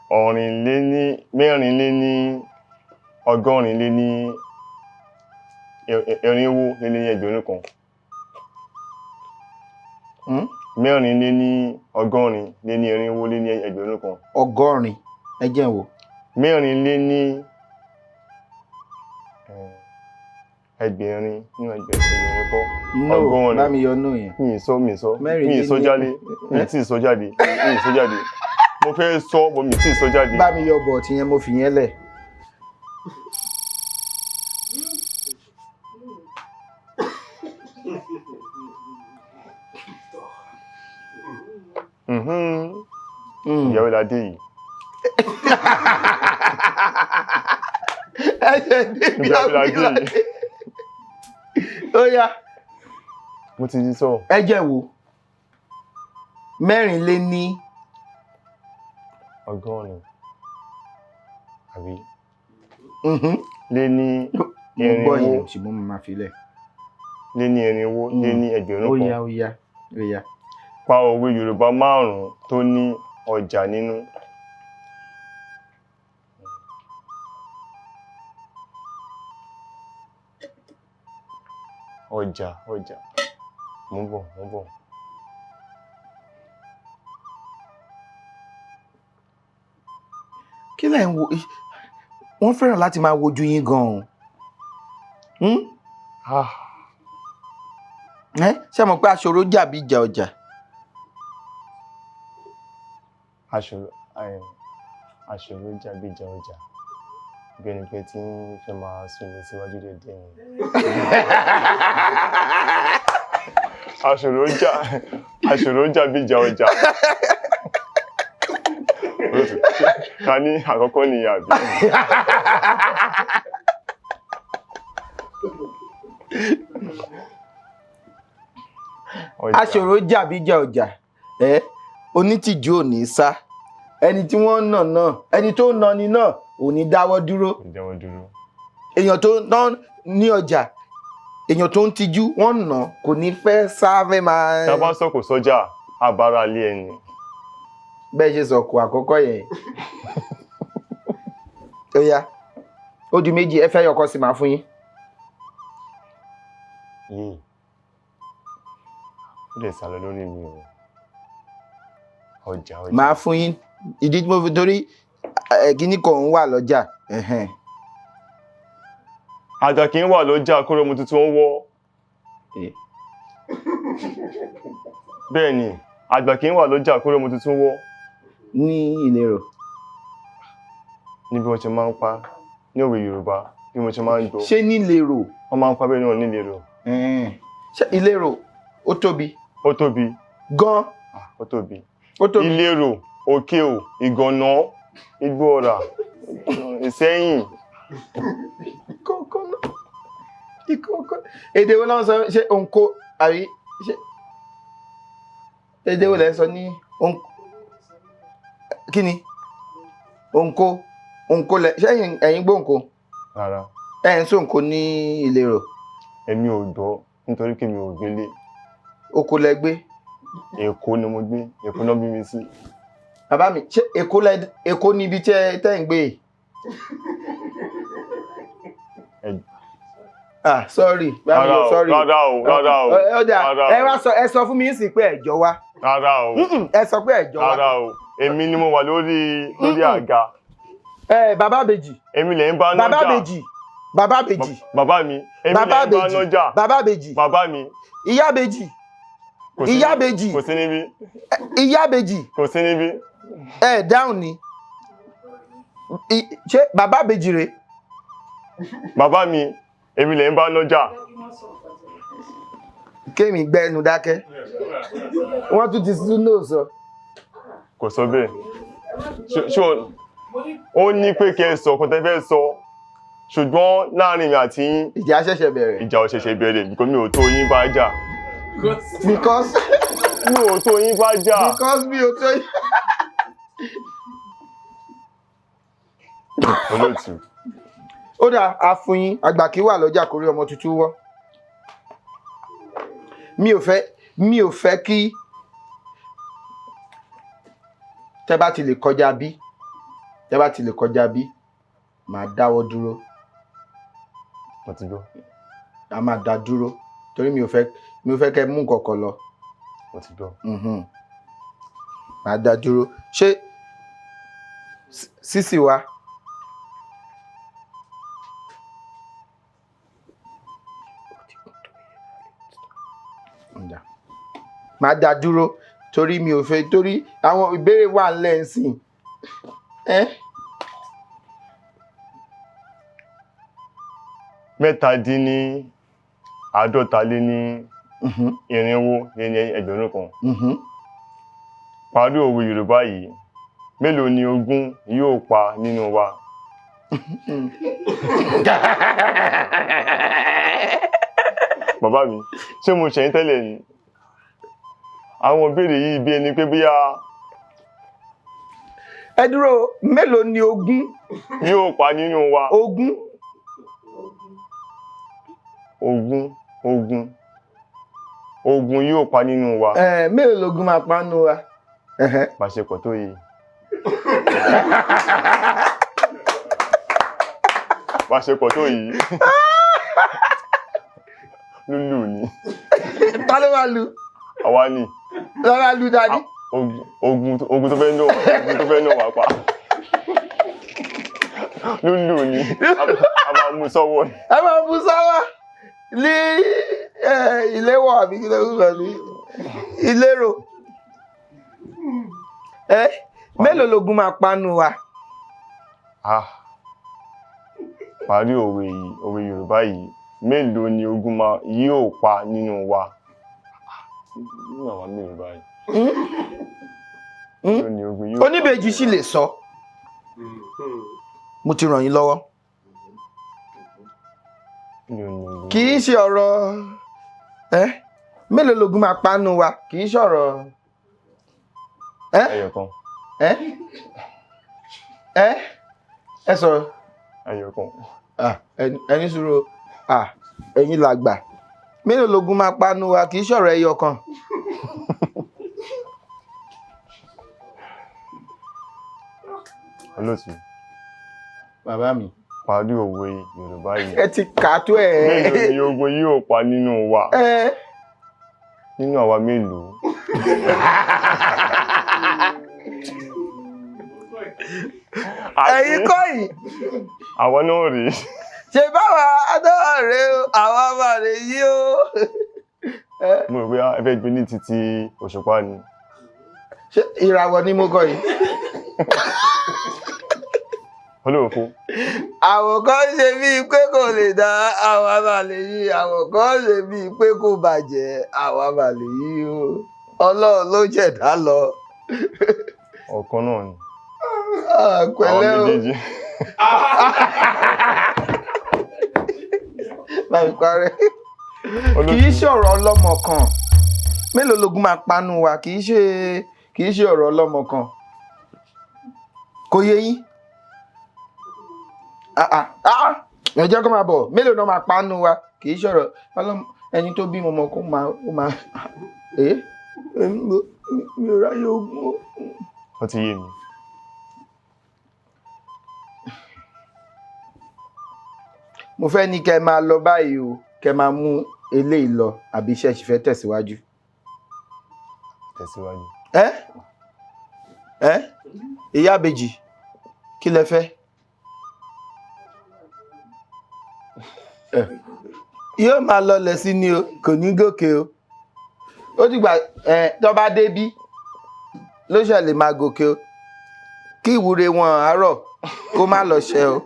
484,000. 484,000. Ọgọ́rin, ẹ jẹ́ n wò. 4 lé ní ẹgbẹ̀rin nínú ẹgbẹ̀rin kọ́. No, bá mi yọ no yẹn. Mi ì sọ, mi ì sọ, mi ì sọ jáde, mi ì tí ì sọ jáde, mi ì sọ jáde. Mo fẹ́ sọ, bọ̀ mi ì tí ì sọ jáde. Bá mi yọ bọ̀ tí yẹn mo fi yẹn lẹ̀. Ìyàwó la dé yìí. Ẹ ṣe débi àbílà dé. Ó yá. Mo ti di sọ. Ẹ jẹ́ wo. 4 lé ní. 80. Àbí. Lé ní Mo gbọ́ yẹn ṣùgbọ́n mo máa fi lẹ̀. Lé ní 400 lé ní 1,000. Ó yá, ó yá, ó yá. Pa òwe Yorùbá 5 tó ní ọjà nínú. Ọjà, ọjà. Mo ń bọ̀, mo ń bọ̀. Kí lẹ̀ ń wo? Wọ́n fẹ́ràn láti máa wojú yín gan-an. Ṣé mọ̀ pé aṣòro jà bí ìjà ọjà? Aṣòro jà bí ìjà ọjà. Bí ẹni pé tí ń fẹ́ máa sún mi síwájú dédé ni. Aṣòro jà bí ìjà ọjà. Ká ní àkọ́kọ́ ni àbí. Aṣòro jà bí ìjà ọjà. Onítìjú ò ní sá. Ẹni tí wọ́n ń nà náà, ẹni tó ń nani náà ò ní dáwọ́ dúró. Èèyàn tó ń ní ọjà, èèyàn tó ń tijú, wọ́n nà kò ní fẹ́ sá fẹ́ máa. Tá a bá sọ̀kò sọ́jà, abara lé ẹni. Bẹ́ẹ̀ ṣe sọ̀kò àkọ́kọ́ yẹn. Ó yá, ó di méjì, ẹ fẹ́ yọkọ sí màá fún yín. Yéè, ó lè sálọ lórí mi o. Ọjà, ọjà. Màá fún yín. Ìdí tí mo fi torí kíní kan ń wà lọ́jà. Àgbà kì í wà lọ́jà kóró ọmọ tuntun ó wọ́. Bẹ́ẹ̀ ni, àgbà kì í wà lọ́jà kóró ọmọ tuntun wọ́. Ní ìlérò. Ní bí wọ́n ṣe máa ń pa ní òwe Yorùbá, bí wọ́n ṣe máa ń gbọ́. Ṣé nílérò? Wọ́n máa ń pa bẹ́ẹ̀ náà nílérò. Ṣé ìlérò ó tóbi? Ó tóbi. Gan. Ó tóbi. Ó tóbi. Ìlérò, Òkè-ò, Ìgànná, Igbó Ọrà, Ìsẹ́yìn. Ìkọ̀ọ̀kan náà. Ìkọ̀ọ̀kan. Èdè wo náà sọ? Ṣé òǹkó àbí ṣé èdè wo lẹ ń sọ ní òǹkó? Kí ni? Òǹkó. Òǹkó lẹ ṣé ẹ̀yin gbọ́ òǹkó? Rárá. Ẹ̀ ń sòǹkó ní ìlérò. Èmi ò gbọ́ nítorí pé mi ò gbélé. Oko lẹ gbé? Èkó ni mo gbé, Èkó náà bí mi sí. Bàbá mi, ṣé Èkó lẹ Èkó ni ibi tẹ́ ń gbé? Ah, sorry. Sorry. Rárá o, rárá o. Ẹ wá sọ, ẹ sọ fún mi sí pé ẹ jọ wá. Rárá o. Ẹ sọ pé ẹ jọ wá. Rárá o. Èmi ni mo wà lórí àga. Ẹ bàbá Bèjì. Èmi lè ń bá nájà. Bàbá Bèjì. Bàbá Bèjì. Bàbá mi. Èmi lè ń bá nájà. Bàbá Bèjì. Bàbá mi. Ìyá Bèjì. Ìyá Bèjì. Kò sí níbí. Ìyá Bèjì. Kò sí níbí. Ẹ dáhùn ni. Ṣé bàbá Bèjì rèé? Bàbá mi, èmi lè ń bá nájà. Kémi gbẹ́nu dákẹ́. Wọ́n tún ti sún náà sọ. Kò sọ bẹ́ẹ̀. Ṣé ó ní pé kí ẹ sọ kó tẹ́ fẹ́ sọ, ṣùgbọ́n láàrin mi àti yín. Ìjà ṣẹ̀ṣẹ̀ bẹ̀rẹ̀. Ìjà ò ṣẹ̀ṣẹ̀ bẹ̀rẹ̀ because mi ò tó yín bá jà. Because mi ò tó yín bá jà. Because mi ò tó yín. Olóòtú. Ó dà, a fún yín, àgbà kì í wà lọ́jà kórí ọmọ tuntun wọ́. Mi ò fẹ́ kí tẹ́ bá ti lè kọjá bí, tẹ́ bá ti lè kọjá bí, màá dáwọ́ dúró. Mo ti gbọ́. A máa dá dúró torí mi ò fẹ́ kẹ́ mú nǹkan kan lọ. Mo ti gbọ́. Màá dá dúró. Ṣé sísì wa? Màá dá dúró torí mi ò fẹ́, torí àwọn ìbéèrè wà ńlẹ̀ ńsìn. 467 kan. Parí òwe Yorùbá yìí, mélòó ni ogún yóò pa nínú wa? Bàbá mi, ṣé mo ṣẹ̀yìn tẹ́lẹ̀ ni? Àwọn ìbéèrè yìí bí ẹni pé bóyá. Ẹ dúró, mélòó ni ogún yóò pa nínú wa? Ogún. Ogún yóò pa nínú wa. Mélòó lógún máa pa nínú wa? Pàṣẹpọ̀ tó yìí. Pàṣẹpọ̀ tó yìí. Lúlù ni. Ta ló máa lu? Àwa ni. Lọ́la lu dání. Ogun tó fẹ́ náà wà pa. Lúlù ni. A máa mú sọ́wọ́ ni. Ẹ máa mú sọ́wọ́ ní ìléwọ́ àbí kí ló ń sọ ní ìlérò. Mélòó lógún máa panu wa? Parí òwe yìí, òwe Yorùbá yìí, mélòó ni ogún yóò pa nínú wa? Nínú àwa mélòó báyìí? Oníbejì sì lè sọ. Mo ti ràn yín lọ́wọ́. Kì í ṣe ọ̀rọ̀ mélòó lógún máa panu wa, kì í ṣọ̀rọ̀. Ẹyọ̀kan. Ẹ sọ̀rọ̀. Ẹyọ̀kan. Ẹni sùúrù, ẹ̀yin làgbà. Mélòó lógún máa panu wa, kì í ṣọ̀rọ̀ ẹyọ̀kan. Olóòtú. Bàbá mi. Parí òwe Yorùbá yìí. Ẹ ti kà á tó ẹ̀. Mélòó ni ogun yóò pa nínú wa? Nínú àwa mélòó? Ẹ̀yin kọ́ yìí. Àwọn náà rèé. Ṣe báwa náà rèé o, àwa máa rè yí o. Mo rò pé ẹ fẹ́ gbé ní títí òṣùpá ni. Ṣé ìràwọ̀ ni mo kọ yìí? Olóòfó. Àwòkọ́ ṣe bíi pé kò lè dá, àwa máa lè yí. Àwòkọ́ ṣe bíi pé kò bàjẹ́, àwa máa lè yí o. Ọlọ́run ló jẹ̀dá lọ. Ọ̀kan náà ni. Ah, Àwọn pẹ̀lẹ́ o. méjèèjì. Báyìí parẹ́. Kì í ṣe ọ̀rọ̀ ọlọ́mọ kan. Mélòó logun máa panu wa? Kì í ṣe ọ̀rọ̀ ọlọ́mọ kan. Kò yé yín? Ah, ah, ah, ẹ jẹ́ kó máa bọ̀. Mélòó náà máa panu wa? Kì í ṣe ọ̀rọ̀ ọlọ́mọ. Ẹni tó bímọ ọmọ kó máa ó máa ẹ́ mi ò ráyè ogun o. Ó ti yé mi. Mo fẹ́ ní kẹ́ máa lọ báyìí o, kẹ́ máa mú eléyìí lọ, àbí iṣẹ́ sì fẹ́ tẹ̀síwájú? Tẹ̀síwájú. Ẹ́ ẹ́, ìyá àbèjì, kí lẹ fẹ́? Ẹ, yóò máa lọlẹ̀ sí ni o, kò ní gòkè o. Ó dìgbà ẹ tó bá débí ló ṣe lè máa gòkè o. Kí ìwúre wọn àárọ̀ kó má lọ ṣẹ o.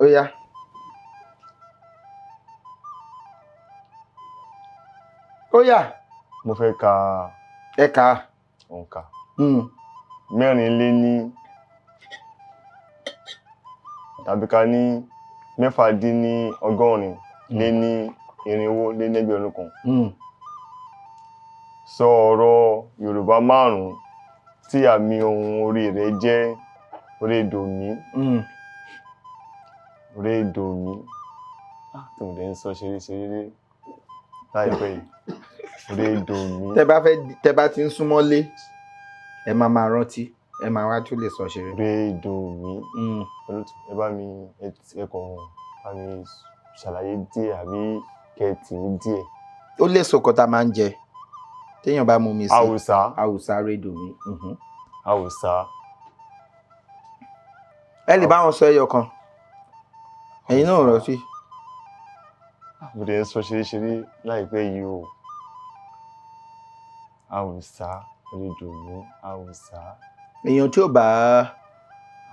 Ó yá. Ó yá. Mo fẹ́ ka Ẹ kà á. òǹkà. Mẹ́rin lé ní tàbí ká ní 486. Sọ ọ̀rọ̀ Yorùbá márùn-ún tí àmì ohùn orí rẹ̀ jẹ́ rédòmí. Rédòmí. Ah, tí mo dẹ̀ ń sọ ṣeré ṣeré láìpẹ́ yìí. Rédòmí. Tẹ bá fẹ́, tẹ bá ti ń súnmọ́lé, ẹ máa máa rántí, ẹ máa wá tún lè sọ ṣeré. Rédòmí. Olóòtú, ẹ bá mi, ẹ kàn bá mi ṣàlàyé díẹ̀ àbí kẹ́ ẹ tì mí díẹ̀. Ó lè sọkọ tá a máa ń jẹ téèyàn bá mú mi sí. Àwùsá. Àwùsá, rédòmí. Àwùsá. Ẹ lè bá wọn sọ ẹyọ kan, ẹ̀yin náà rántí. Mo dẹ̀ ń sọ ṣeré ṣeré láìpẹ́ yìí o. Àwùsá, rédòmí, àwùsá. Èèyàn tí ò bá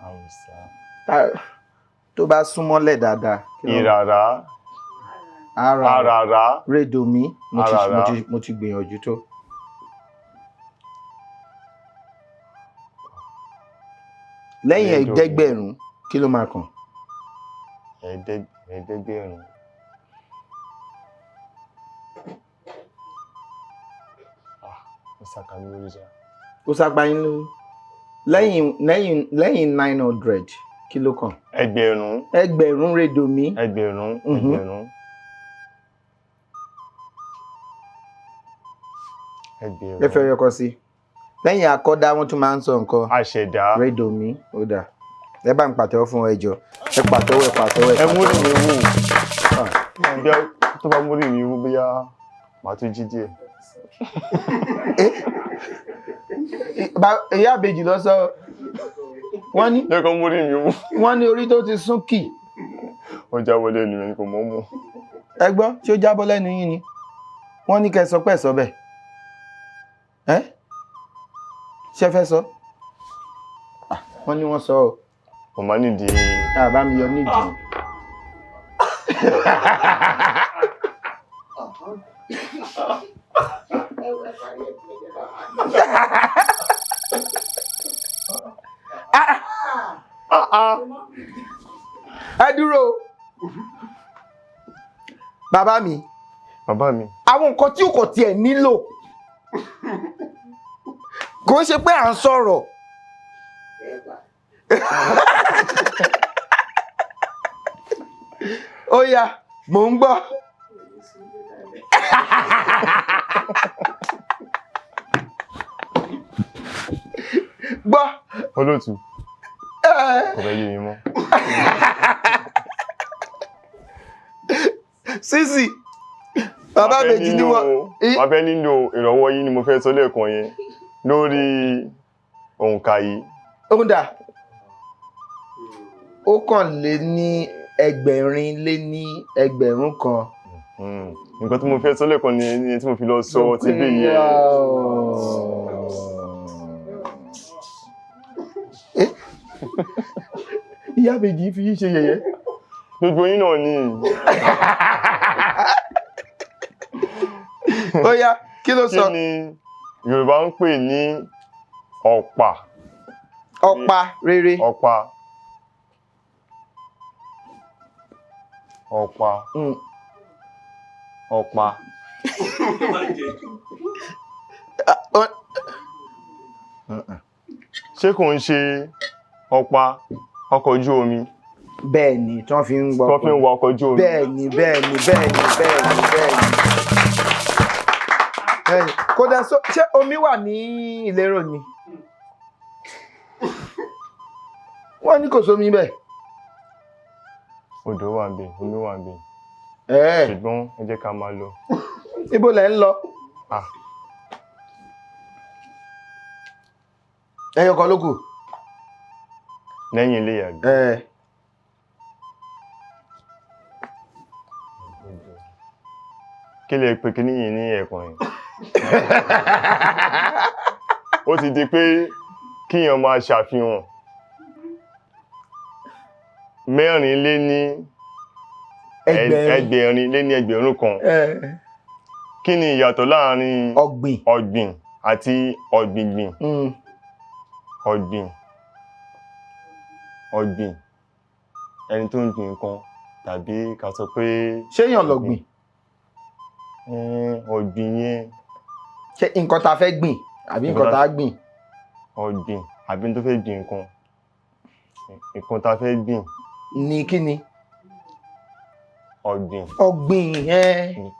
Àwùsá. tó bá súnmọ́lẹ̀ dáadáa. Ìràrá. Ara. Àràrá. Rédòmí, mo ti Àràrá. mo ti gbìyànjú tó. Lẹ́yìn Rédòmí. 500, kí ló máa kàn? 500. Ah, ó sàkà mí lórí ṣá. Ó sápá yín lórí. Lẹ́yìn 900, kí ló kàn? 1000. 1000, rédòmí. 1000. 1000. 1000. Ẹ fẹ́ yọkọ sí. Lẹ́yìn akọ́dá, wọ́n tún máa ń sọ nǹkan. Àṣẹ̀dá. Rédòmí, ó dà. Ẹ bá ń pàtẹ́wọ́ fún ẹ jọ̀ọ́. Ẹ pàtẹ́wọ́, ẹ pàtẹ́wọ́, ẹ Ẹ múrí pàtẹ́wọ́. mi wú. Bí tó bá múrí mi wú, bóyá màá tún jí díẹ̀. Ìyá àbèjì lọ sọ, wọ́n ní Jẹ́ kó múrí mi wú. Wọ́n ní orí tó ti sún kì. Ó jábọ́ lẹ́nu mi, kò mọ́ mú. Ẹ gbọ́, ṣé ó jábọ́ lẹ́nu yín ni? Wọ́n ní kẹ́ ẹ sọ pé ẹ sọ bẹ́ẹ̀. Ẹ́ ṣé fẹ́ sọ? Ah, wọ́n ní wọ́n sọ ọ́. Mo máa nídìí. Àbá mi yọ nídìí. Ẹ dúró o. Bàbá mi. Bàbá mi. Àwọn nǹkan tí o kò tiẹ̀ nílò, kò ń ṣe pé à ń sọ̀rọ̀. Ó yá, mò ń gbọ́. Gbọ́. Olóòtú, kò fẹ́ yé mi mọ́. Sísì bàbá Màá fẹ́ méjì ni wọ́n. Màá fẹ́ nílò ìrànwọ́ yín ni mo fẹ́ sọ lẹ́ẹ̀kan yẹn lórí òǹkà yìí. Ó ń dà. 241. Nǹkan tí mo fẹ́ sọ lẹ́ẹ̀kan ni tí mo fi lọ sọ ti bí yẹn. Ìyá méjì fi yín ṣe yẹ̀yẹ́. Gbogbo yín náà ni. Ó yá, kí ló sọ? Kí ni Yorùbá ń pè ní ọ̀pá? Ọ̀pá rere. Ọ̀pá. Ọ̀pá. Ọ̀pá. Ṣé kò ń ṣe ọ̀pá ọkọ̀ ojú omi? Bẹ́ẹ̀ ni, tí wọ́n fi ń Tí wọ́n fi ń wa ọkọ̀ ojú omi. Bẹ́ẹ̀ ni, bẹ́ẹ̀ ni, bẹ́ẹ̀ ni, bẹ́ẹ̀ ni, bẹ́ẹ̀ ni. Bẹ́ẹ̀ ni. Kódà ṣé omi wà ní ìlérò ni? Wọ́n ní kò sómi bẹ́ẹ̀. Odò wà níbẹ̀, omi wà níbẹ̀. Ṣùgbọ́n ẹ jẹ́ ká máa lọ. Ibo lẹ̀ ń lọ? Ẹyọ kan ló kù. Lẹ́yìn ilé yàgbẹ́. Kí lè pe kíní yìí ní ẹ̀kan yẹn? Ó ti di pé kíyàn máa ṣàfihàn 1,446,000. Kí ni ìyàtọ̀ láàrin ọ̀gbìn ọ̀gbìn àti ọ̀gbìngbìn? Ọ̀gbìn, ọ̀gbìn, ẹni tó ń gbìn nǹkan, tàbí ká sọ pé ṣé èèyàn lọ̀gbìn? Ọ̀gbìn yẹn. Ṣé nǹkan tá a fẹ́ gbìn àbí nǹkan tá a gbìn? Ọ̀gbìn àbí tó fẹ́ gbìn nǹkan, nǹkan tá a fẹ́ gbìn. Ní kí ni? Ọ̀gbìn. Ọ̀gbìn yẹn.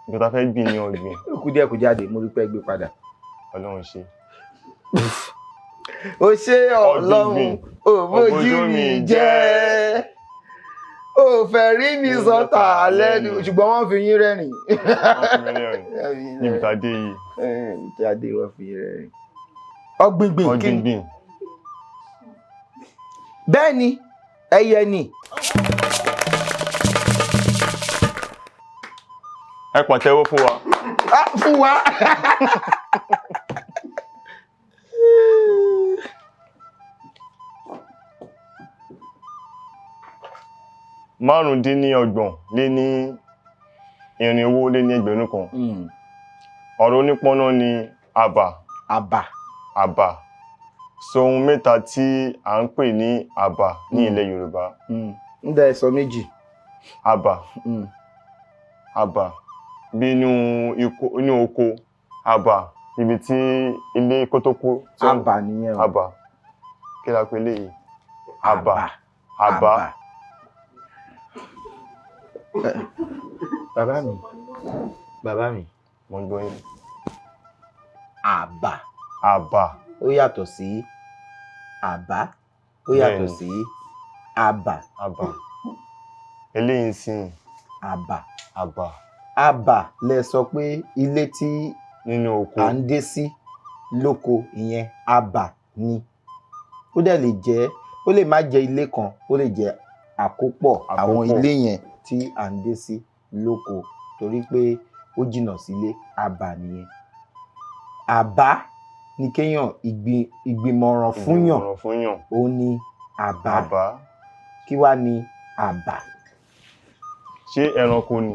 Nǹkan tá a fẹ́ gbìn ni ọ̀gbìn. Ó kù díẹ̀ kó jáde, mo rí pé ẹ gbé padà. Ọlọ́run ṣe. Ó ṣe Ọlọ́run, ò bójú mi jẹ́. Ó fẹ́ rí mi sọ́tà lẹ́nu, ṣùgbọ́n wọ́n fi yín rẹ́rìn. Wọ́n fi mí rẹ́rìn. Níbi tá a dé yìí. Níbi tá a dé, wọ́n fi yín rẹ́rìn. Ọ̀gbìngbìn kí ni? Ọ̀gbìngbìn. Bẹ́ẹ̀ ni, ẹyẹ ni. Ẹ pàtẹ́wọ́ fún wa. Fún wa. 485,400. Ọ̀rọ̀ onípọ́nná ni àbà. Àbà. Àbà. Sọ ohun mẹ́ta tí à ń pè ní àbà ní ilẹ̀ Yorùbá. Ń dá ẹ sọ méjì. Àbà. Àbà. Bí inú oko, àbà, ibi tí ilé kótópó. Àbà nìyẹn o. Àbà. Kí la pè léyìí? Àbà. Àbà. Bàbá mi. Bàbá mi. Mo ń gbọ́ yín. Àbà. Àbà. Ó yàtọ̀ sí àbá. Ó yàtọ̀ sí àbà. Àbà. Eléyìí sìn. Àbà. Àbà. Àbà lẹ sọ pé ilé tí nínú oko à ń dé sí lóko ìyẹn àbà ni. Ó dẹ̀ lè jẹ́, ó lè má jẹ́ ilé kan, ó lè jẹ́ àkópọ̀ àwọn ilé yẹn tí à ń dé sí lóko torí pé ó jìnnà sílé, àbà nìyẹn. Àbá ni kéèyàn ìgbìmọ̀ràn fúnyàn, òun ni àbá. Kí wá ni àbà? Ṣé ẹranko ni?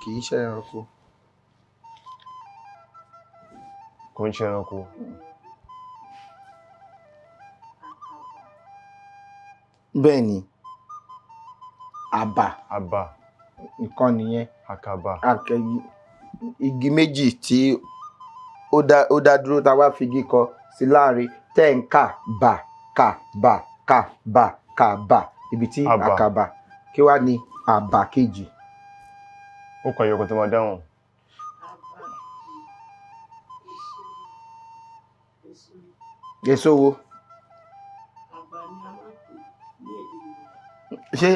Kì í ṣe ẹranko. Kò ń ṣe ẹranko. Bẹ́ẹ̀ ni, àbà. Àbà. Nǹkan nìyẹn. Àkàbà. Igi méjì tí ó dá dúró tá a wá fi igi kọ sí láàrin tẹ́ ń kà bà kà bà kà bà kà bà ibi tí àkàbà. Kí wá ní àbà kejì? Ó kọ ìyọkọ̀ tó máa dáhùn. Èso wo? Ṣé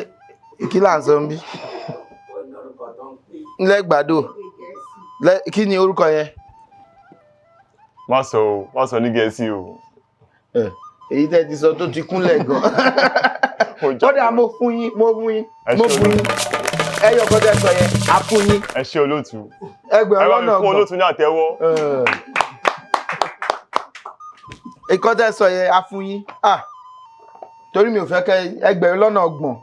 kí là ń sọ níbí? Lẹ́gbàdo. Kí ni orúkọ yẹn? Má sọ o, má sọ ní Gẹ̀ẹ́sì o. Èyí tẹ́ ti sọ tó ti kúnlẹ̀ gan. Ó dà, mo fún yín, mo fún yín, mo fún yín. Ẹyọ kan tẹ́ sọ yẹn, a fún yín. Ẹ ṣé olóòtú. Ẹgbẹ̀rún Ẹ bá mi lọ́nà fún ọgbọ̀n. olóòtú ní àtẹ́wọ́. Ìkan tẹ́ sọ yẹn, a fún yín. Ah, torí mi ò fẹ́ kẹ́ 30,000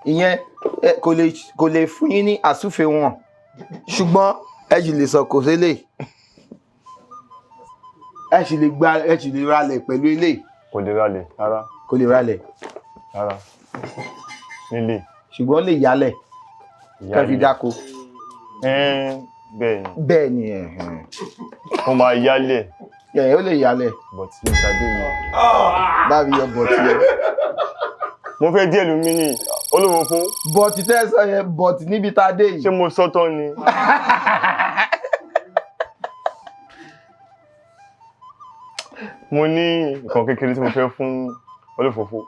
ìyẹn kò lè fún yín ní àsúfè wọn, ṣùgbọ́n ẹ sì lè sọ kò sílẹ̀, ẹ sì lè gba, ẹ sì lè ralẹ̀ pẹ̀lú eléyìí. Kò lè ralẹ̀ rárá. Kò lè ralẹ̀. Rárá, nílé. Ṣùgbọ́n lè yálẹ̀ kẹ́ fi dáko. Bẹ́ẹ̀ ni. Bẹ́ẹ̀ ni, ẹ̀hẹ̀n. Wọ́n máa yálẹ̀. Ẹ̀ ó lè yálẹ̀. But ní tàbí mi. Báwo yọ but yẹn? Mo fẹ́ díẹ̀ lu mí ní olówó fún. But tẹ́ ẹ sọ yẹn, but níbi tá a dé yìí. Ṣé mo sọ tán ni? Mo ní nǹkan kékeré tí mo fẹ́ fún olófòfó.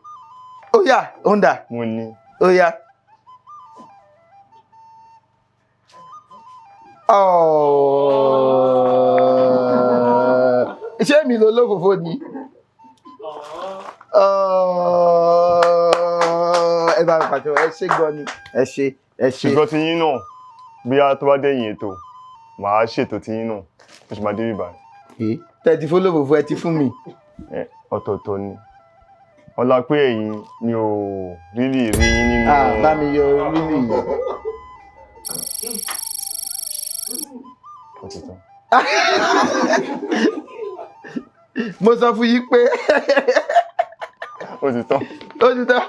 Ó yá, ó ń dà. Mo ní. Ó yá. Ṣé mi lo olófòfó ni? Ẹ bá mi pàṣẹ, ẹ ṣé gan ni, ẹ ṣé, ẹ ṣé. Ṣùgbọ́n ti yín náà, bí a tó bá dẹ̀yìn ètò, màá ṣètò ti yín náà, ó sì máa dé bíbá. Tẹ́ ti fún olófòfó, ẹ ti fún mi. Ọ̀tọ̀ọ̀tọ̀ ni. Ọlá pé ẹ̀yin mi ò rírì rí yín nínú. Bá mi yọ rírì yìí. Ó ti tán. Mo sọ fún yín pé Ó ti tán. Ó ti tán.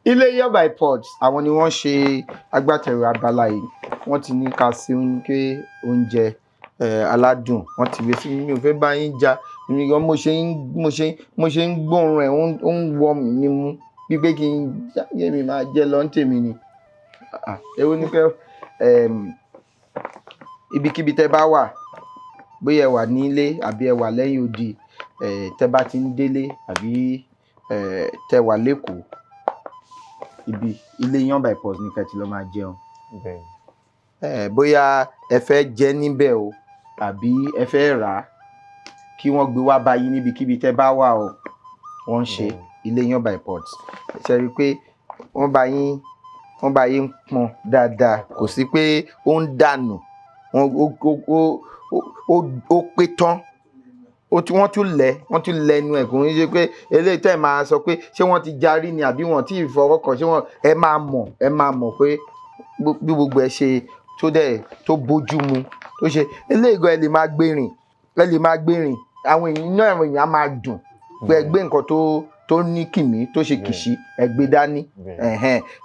Ilé Yọ by Pods, àwọn ni wọ́n ṣe agbátẹrù abala yìí. Wọ́n ti ní ká sí oúnjẹ, oúnjẹ aládùn. Wọ́n ti gbé sí mi, ò fẹ́ bá yín jà. Èmi gan mo ṣe ń, mo ṣe ń, mo ṣe ń gbóòórùn rẹ̀, ó ń wọ mí nímú. Bí pé kí n jáde mi máa jẹ lọ ń tèmi ni. Èwo ni pé, ibikíbi tẹ́ bá wà, bóyá ẹ wà nílé àbí ẹ wà lẹ́yìn odi, tẹ́ bá ti ń délé àbí, tẹ́ wà lÉkòó, ibi Ilé Yán by Pods ní kẹ́ ti lọ máa jẹun. Bóyá ẹ fẹ́ jẹ níbẹ̀ o àbí ẹ fẹ́ rà á kí wọ́n gbé wá bá yín níbikíbi tẹ́ bá wà o, wọ́n ń ṣe Ilé Yán by Pods. Ṣe rí i pé wọ́n bá yín pọn dáadáa, kò sí pé ó ń dànù, wọ́n ó pé tán. Wọ́n tún lẹ̀, wọ́n tún lẹ́nu ẹ̀, kò ń ṣe pé eléyìí tẹ́ ẹ máa sọ pé ṣé wọ́n ti jarí ni àbí wọ́n ti fọwọ́ kàn, ṣé wọ́n, ẹ máa mọ̀, ẹ máa mọ̀ pé bí gbogbo ẹ ṣe tó dẹ̀ tó bójú mu tó ṣe eléyìí gan, ẹ lè máa gbé rìn, ẹ lè máa gbé rìn, àwọn èèyàn inú àwọn èèyàn á máa dùn pé ẹ gbé nǹkan tó ní kìmí tó ṣe kìṣí, ẹ gbé dání.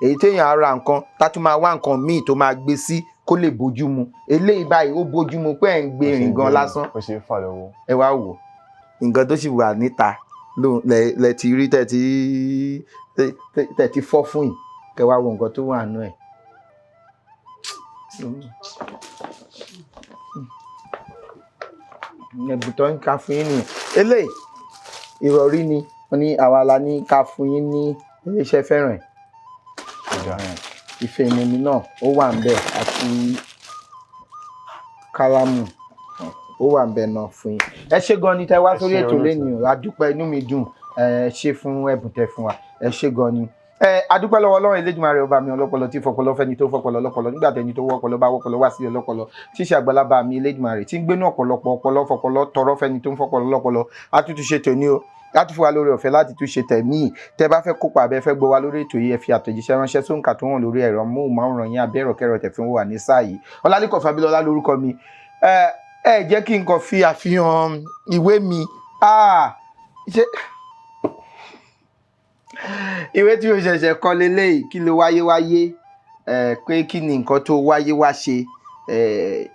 Èyí téèyàn á ra nǹkan tá tún máa wá nǹkan míì tó máa gbé sí kó lè bójú mu, eléyìí báyìí ó bójú mu pé ẹ̀ ń gbé rìn gan lásán. Ó ṣe é fà lọ́wọ́. Ẹ wá wò nǹkan tó sì wà níta ló lẹ ti rí tẹ ti fọ́ fún yìí, kẹ wá wo nǹkan tó wà nú ẹ̀. Ẹ̀bùn tó ń ká fún yín nìyẹn. Eléyìí ìrọ̀rí ni wọ́n ní àwa la ní ká fún yín ní iléeṣẹ́ fẹ́ràn ẹ̀. Ife ìmumi náà ó wà ńbẹ̀ àti kálámù ó wà ńbẹ̀ náà fún yín. Ẹ ṣé gan ni tẹ́ wá sórí ètò lénìí o, a dúpẹ́, inú mi dùn. Ẹ ṣé fún ẹ̀bùn tẹ́ fún wa, ẹ ṣé gan ni. Ẹ a dúpẹ́ lọ́wọ́ Ọlọ́run Elédùmarè ọba mi ọlọ́pọlọ tí fọpọlọ fẹ́ni tó fọpọlọ lọ́pọlọ nígbà tẹ́ni tó wọ́pọlọ bá wọ́pọlọ wá sí ọlọ́pọlọ tí ṣe àgbàlagbà mi Elédùmarè tí ń gbénú ọ̀pọ̀lọpọ̀ ọpọlọ fọpọlọ tọrọ fẹ́ni tó ń fọpọlọ lọ́pọlọ. A tún tún ṣe tòní o láti fún wa lórí ọ̀fẹ́ láti tún ṣe tẹ̀mí. Tẹ́ bá fẹ́ kópa àbẹ́ fẹ́ gbọ́ wa lórí ètò yìí, ẹ fi àtẹ̀jíṣẹ́ ránṣẹ́ sóǹkà tó hàn lórí ẹ̀rọ móhùnmáwòrán yín àbí ẹ̀rọ kẹrọ tẹ̀ fi ń wà ní sáà yìí. Ọlálẹ́kọ̀ Fábílọ́lá lórúkọ mi. Ẹ jẹ́ kí n kàn fi àfihàn ìwé mi. Ṣé ìwé tí mo ṣẹ̀ṣẹ̀ kọ leléyìí, kí ló wáyé wáyé, pé kí ni nǹkan tó wáyé wá ṣe,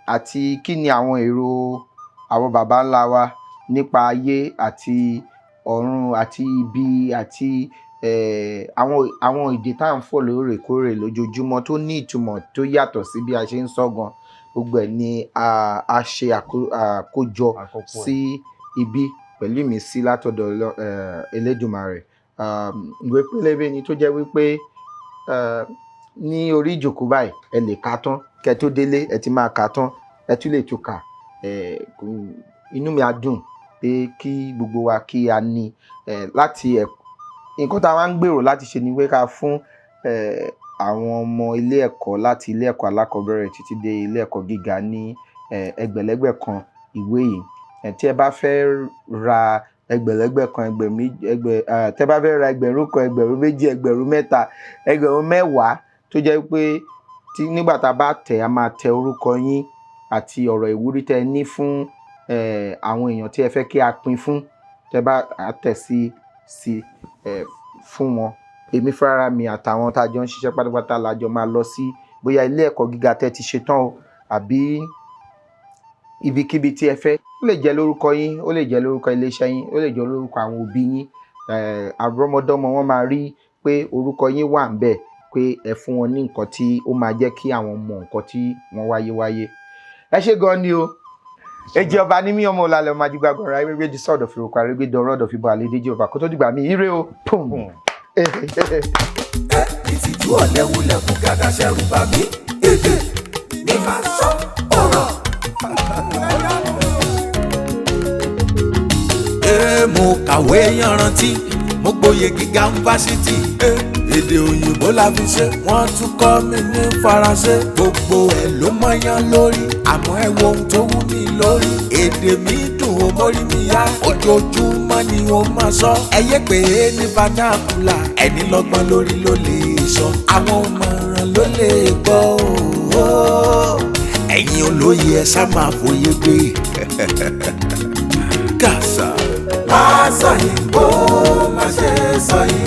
àti kí ni àwọn èrò àwọn baba ńlá wa nípa ayé àti ọ̀run àti ibi àti àwọn èdè tá à ń fọ̀ lóòrèkóòrè lójoojúmọ́ tó ní ìtumọ̀ tó yàtọ̀ sí bí a ṣe ń sọ gan. Gbogbo ẹ̀ ni a ṣe àkójọ sí ibi pẹ̀lú ìmísí látọ̀dọ̀ Elédùmarè. Ìwé pélébé ni tó jẹ́ wípé ní orí ìjókòó báyìí ẹ lè kà tán, kẹ́ tó délé ẹ ti máa kà tán, ẹ tún lè tún kà. Inú mi á dùn pé kí gbogbo wa kí a ní láti Nǹkan tá a wá ń gbèrò láti ṣe ni pé ká fún àwọn ọmọ ilé ẹ̀kọ́ láti ilé ẹ̀kọ́ alákọ̀ọ́bẹ̀rẹ̀ títí dé ilé ẹ̀kọ́ gíga ní ẹgbẹ̀lẹ́gbẹ̀ kan ìwé yìí. Tí ẹ bá fẹ́ ra ẹgbẹ̀lẹ́gbẹ̀ kan, tẹ́ bá fẹ́ ra 1,000 kan, 2,000, 3,000, 10,000, tó jẹ́ pé tí nígbà tá a bá tẹ̀, a máa tẹ orúkọ yín àti ọ̀rọ̀ ìwúrí tẹ́ ẹ ní fún àwọn èèyàn tí ẹ fẹ́ kí a pín fún, tẹ́ bá a tẹ̀ sí fún wọn. Èmi fúnra mi àtàwọn tá a jọ ń ṣiṣẹ́ pátápátá la jọ máa lọ sí bóyá ilé ẹ̀kọ́ gíga tẹ́ ti ṣe tán o, àbí ibikíbi tí ẹ fẹ́. Ó lè jẹ́ lórúkọ yín, ó lè jẹ́ lórúkọ iléeṣẹ́ yín, ó lè jẹ́ lórúkọ àwọn òbí yín. Àrọ́mọdọ́mọ wọn máa rí pé orúkọ yín wà ń bẹ̀, pé ẹ fún wọn ní nǹkan tí ó máa jẹ́ kí àwọn mọ nǹkan tí wọ́n wáyé wáyé. Ẹ ṣé gan ni o. Èjì ọba ní mí, ọmọ ọ̀làlẹ̀, ọmọ ajígbàgbọ́ra ewé sọ̀dọ̀ fi rògbò àrégbé dọ̀rọ̀ ọ̀dọ̀ fi bọ̀ àlédèjì ọba kó tó dìgbà mí ire o. Pum. Ìtìjú ọ̀lẹ́wulẹ̀ kú gàdá ṣẹ̀rù bà mí. Èdè ní ká sọ ọ̀rọ̀. Ee, mo kàwé yanrantí, mo gboyè gíga ń fásitì. Èdè òyìnbó la fi ṣe, wọ́n tún kọ́ mi ní faransé. Gbogbo ẹ̀ ló mọ́yán lórí, àmọ́ ẹ wo ohun tó wú mi lórí. Èdè mi dùn ó mórí mi yá, ojoojúmọ́ ni ó máa sọ. Ẹ yé pé ní vernacular, ẹni lọ́gbọ́n lórí ló lè sọ. Àwọn òmọ̀ràn ló lè gbọ́ o. Ẹ̀yin olóye ẹ sá máa fòye gbé. Kàṣà. Má sọ yìnbó, má ṣe sọ yìnbó.